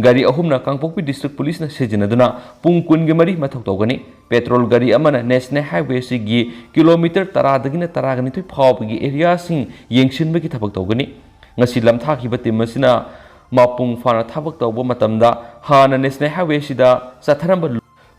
ꯒꯥꯔꯤ ꯑꯍꯨꯝꯅ ꯀꯥꯡꯄꯣꯛꯄꯤ ꯗꯤꯁꯇ꯭ꯔꯤꯛ ꯄꯨꯂꯤꯁꯅ ꯁꯤꯖꯤꯟꯅꯗꯨꯅ ꯄꯨꯡ ꯀꯨꯟꯒꯤ ꯃꯔꯤ ꯃꯊꯧ ꯇꯧꯒꯅꯤ꯫ ꯄꯦꯇ꯭ꯔꯣꯜ ꯒꯥꯔꯤ ꯑꯃꯅ ꯅꯦꯁꯅꯦꯜ ꯍꯥꯏꯋꯦ ꯑꯁꯤꯒꯤ ꯀꯤꯂꯣꯃꯤꯇꯔ ꯇꯔꯥꯗꯒꯤꯅ ꯇꯔꯥꯒ ꯅꯤꯊꯣꯏ ꯐꯥꯎꯕꯒꯤ ꯑꯦꯔꯤꯌꯥꯁꯤꯡ ꯌꯦꯡꯁꯤꯟꯕꯒꯤ ꯊꯕꯛ ꯇꯧꯒꯅꯤ꯫ ꯉꯁꯤ ꯂꯝꯊꯥꯈꯤꯕ ꯇꯤꯝ ꯑꯁꯤꯅ ꯃꯄꯨꯡ ꯐꯥꯅ ꯊꯕꯛ ꯇꯧꯕ ꯃꯇꯝꯗ ꯍꯥꯟꯅ ꯅꯦꯁꯅꯦꯜ ꯍꯥꯏꯋꯦ ꯑꯁꯤꯗ ꯆꯠꯊꯔꯝꯕ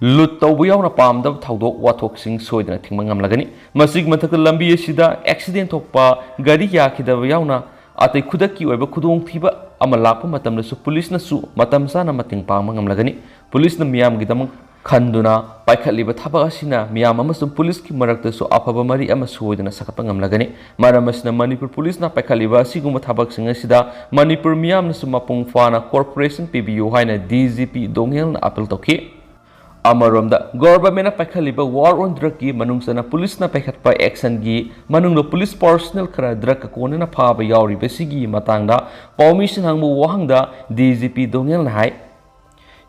ꯂꯨꯠ ꯇꯧꯕ ꯌꯥꯎꯅ ꯄꯥꯝꯗꯕ ꯊꯧꯗꯣꯛ ꯋꯥꯊꯣꯛꯁꯤꯡ ꯁꯣꯏꯗꯅ ꯊꯤꯡꯕ ꯉꯝꯂꯒꯅꯤ꯫ ꯃꯁꯤꯒꯤ ꯃꯊꯛꯇ ꯂꯝꯕꯤ ꯑꯁꯤꯗ ꯑꯦꯛꯁꯤꯗꯦꯟ ꯊꯣꯛꯄ, ꯒꯥꯔꯤ ꯌꯥꯈꯤꯗꯕ ꯌꯥꯎꯅ ꯑꯇꯩ ꯈꯨꯗꯛꯀꯤ ꯑꯣꯏꯕ ꯈꯨꯗꯣꯡꯊꯤꯕ ꯑꯃ ꯂꯥꯛꯄ ꯃꯇꯝꯗꯁꯨ ꯄꯨꯂꯤꯁꯅꯁꯨ ꯃꯇꯝ ꯆꯥꯅ ꯃꯇꯦꯡ ꯄꯥꯡꯕ ꯉꯝꯂꯒꯅꯤ꯫ ꯄꯨꯂꯤꯁꯅ ꯃꯤꯌꯥꯝꯒꯤꯗꯃꯛ ꯈꯟꯗꯨꯅ ꯄꯥꯏꯈꯠꯂꯤꯕ ꯊꯕꯛ ꯑꯁꯤꯅ ꯃꯤꯌꯥꯝ ꯑꯃꯁꯨꯡ ꯄꯨꯂꯤꯁꯀꯤ ꯃꯔꯛꯇꯁꯨ ꯑꯐꯕ ꯃꯔꯤ ꯑꯃ ꯁꯣꯏꯗꯅ ꯁꯥꯒꯠꯄ ꯉꯝꯂꯒꯅꯤ꯫ ꯃꯔꯝ ꯑꯁꯤꯅ ꯃꯅꯤꯄꯨꯔ ꯄꯨꯂꯤꯁꯅ ꯄꯥꯏꯈꯠꯂꯤꯕ ꯑꯁꯤꯒꯨꯝꯕ ꯊꯕꯛꯁꯤꯡ ꯑꯁꯤꯗ ꯃꯅꯤꯄꯨꯔ ꯃꯤꯌꯥꯝꯅꯁꯨ ꯃꯄꯨꯡ ꯐꯥꯅ ꯀꯣꯑꯣꯄꯔꯦꯁꯟ ꯄꯤꯕꯤꯌꯨ ꯍꯥꯏꯅ ꯗꯤ ꯖꯤ ꯄꯤ ꯗꯣꯉꯦꯜꯅ ꯑꯄꯤꯜ ꯇꯧꯈꯤ꯫ ꯑꯃꯔꯣꯝꯗ, ꯒꯣꯚꯔꯟꯃꯦꯟꯠꯅ ꯄꯥꯏꯈꯠꯂꯤꯕ ꯋꯥꯔ ꯑꯣꯟ ꯗ꯭ꯔꯒꯀꯤ ꯃꯅꯨꯡ ꯆꯟꯅ ꯄꯨꯂꯤꯁꯅ ꯄꯥꯏꯈꯠꯄ ꯑꯦꯛꯁꯟꯒꯤ ꯃꯅꯨꯡꯗ ꯄꯨꯂꯤꯁ ꯄꯥꯔꯁꯣꯅꯦꯜ ꯈꯔ ꯗ꯭ꯔꯒꯀ ꯀꯣꯟꯅꯅ ꯐꯥꯕ ꯌꯥꯎꯔꯤꯕꯁꯤꯒꯤ ꯃꯇꯥꯡꯗ ꯄꯥꯎꯃꯤꯁꯤꯡꯅ ꯍꯪꯕ ꯋꯥꯍꯪꯗ ꯗꯤ ꯖꯤ ꯄꯤ ꯗꯣꯉꯦꯜꯅ ꯍꯥꯏ,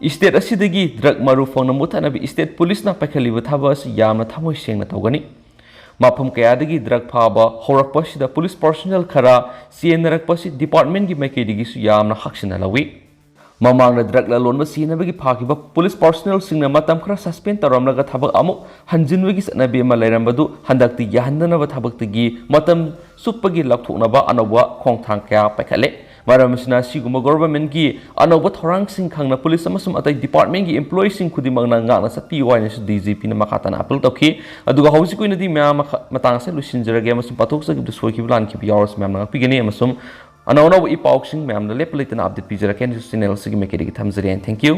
ꯏꯁꯇꯦꯠ ꯑꯁꯤꯗꯒꯤ ꯗ꯭ꯔꯒ ꯃꯔꯨ ꯐꯪꯅ ꯃꯨꯠꯊꯠꯅꯕ ꯏꯁꯇꯦꯠ ꯄꯨꯂꯤꯁꯅ ꯄꯥꯏꯈꯠꯂꯤꯕ ꯊꯕꯛ ꯑꯁꯤ ꯌꯥꯝꯅ ꯊꯃꯣꯏ ꯁꯦꯡꯅ ꯇꯧꯒꯅꯤ꯫ ꯃꯐꯝ ꯀꯌꯥꯗꯒꯤ ꯗ꯭ꯔꯒ ꯐꯥꯕ ꯍꯧꯔꯛꯄ ꯑꯁꯤꯗ ꯄꯨꯂꯤꯁ ꯄꯥꯔꯁꯣꯅꯦꯜ ꯈꯔ ꯆꯦꯟꯅꯔꯛꯄ ꯑꯁꯤ ꯗꯤꯄꯥꯔꯠꯃꯦꯟꯠꯀꯤ ꯃꯥꯏꯀꯩꯗꯒꯤꯁꯨ ꯌꯥꯝꯅ ꯍꯛꯁꯤꯟꯅ ꯂꯧꯏ꯫ ꯃꯃꯥꯡꯗ ꯗ꯭ꯔꯒ ꯂꯂꯣꯟꯕ ꯁꯤꯅꯕꯒꯤ ꯐꯥꯈꯤꯕ ꯄꯨꯂꯤꯁ ꯄꯥꯔꯁꯣꯅꯦꯜꯁꯤꯡꯅ ꯃꯇꯝ ꯈꯔ ꯁꯁꯄꯦꯟ ꯇꯧꯔꯝꯂꯒ ꯊꯕꯛ ꯑꯃꯨꯛ ꯍꯟꯖꯤꯟꯕꯒꯤ ꯆꯠꯅꯕꯤ ꯑꯃ ꯂꯩꯔꯝꯕꯗꯨ ꯍꯟꯗꯛꯇꯤ ꯌꯥꯍꯟꯗꯅꯕ ꯊꯕꯛꯇꯒꯤ ꯃꯇꯝ ꯆꯨꯞꯄꯒꯤ ꯂꯧꯊꯣꯛꯅꯕ ꯑꯅꯧꯕ ꯈꯣꯡꯊꯥꯡ ꯀꯌꯥ ꯄꯥꯏꯈꯠꯂꯦ꯫ ꯃꯔꯝ ꯑꯁꯤꯅ ꯑꯁꯤꯒꯨꯝꯕ ꯒꯣꯚꯔꯟꯃꯦꯟꯠꯀꯤ ꯑꯅꯧꯕ ꯊꯧꯔꯥꯡꯁꯤꯡ ꯈꯪꯅ ꯄꯨꯂꯤꯁ ꯑꯃꯁꯨꯡ ꯑꯇꯩ ꯗꯤꯄꯥꯔꯠꯃꯦꯟꯠꯀꯤ ꯏꯝꯄ꯭ꯂꯣꯌꯤꯁꯤꯡ ꯈꯨꯗꯤꯡꯃꯛꯅ ꯉꯥꯛꯅ ꯆꯠꯄꯤꯌꯨ ꯍꯥꯏꯅꯁꯨ ꯗꯤ ꯖꯤ ꯄꯤꯅ ꯃꯈꯥ ꯇꯥꯅ ꯑꯄꯤꯜ ꯇꯧꯈꯤ꯫ ꯑꯗꯨꯒ ꯍꯧꯖꯤꯛꯀꯤ ꯑꯣꯏꯅꯗꯤ ꯃꯌꯥꯝ ꯃꯈ-, ꯃꯇꯥꯡ ꯑꯁꯤꯗ ꯂꯣꯏꯁꯤꯟꯖꯔꯒꯦ ꯑꯃꯁꯨꯡ ꯄꯥꯊꯣꯛꯆꯈꯤꯕꯗ ꯁꯣꯏꯈꯤꯕ ꯂꯥꯟꯈꯤꯕ ꯌꯥꯎꯔꯁꯨ ꯃꯌꯥꯝꯅ ꯉꯥꯛꯄꯤꯒꯅꯤ ꯑꯃꯁꯨꯡ ꯑꯅꯧ ꯑꯅꯧꯕ ꯏ ꯄꯥꯎꯁꯤꯡ ꯃꯌꯥꯝꯅ ꯂꯦꯞꯄ ꯂꯩꯇꯅ ꯑꯞꯗꯦꯠ ꯄꯤꯖꯔꯛꯀꯦ ꯍꯥꯏꯅꯁꯨ ꯆꯦꯅꯦꯜ ꯑꯁꯤꯒꯤ ꯃꯥꯏꯀꯩꯗꯒꯤ ꯊꯝꯖꯔꯤ꯫ And thank you꯫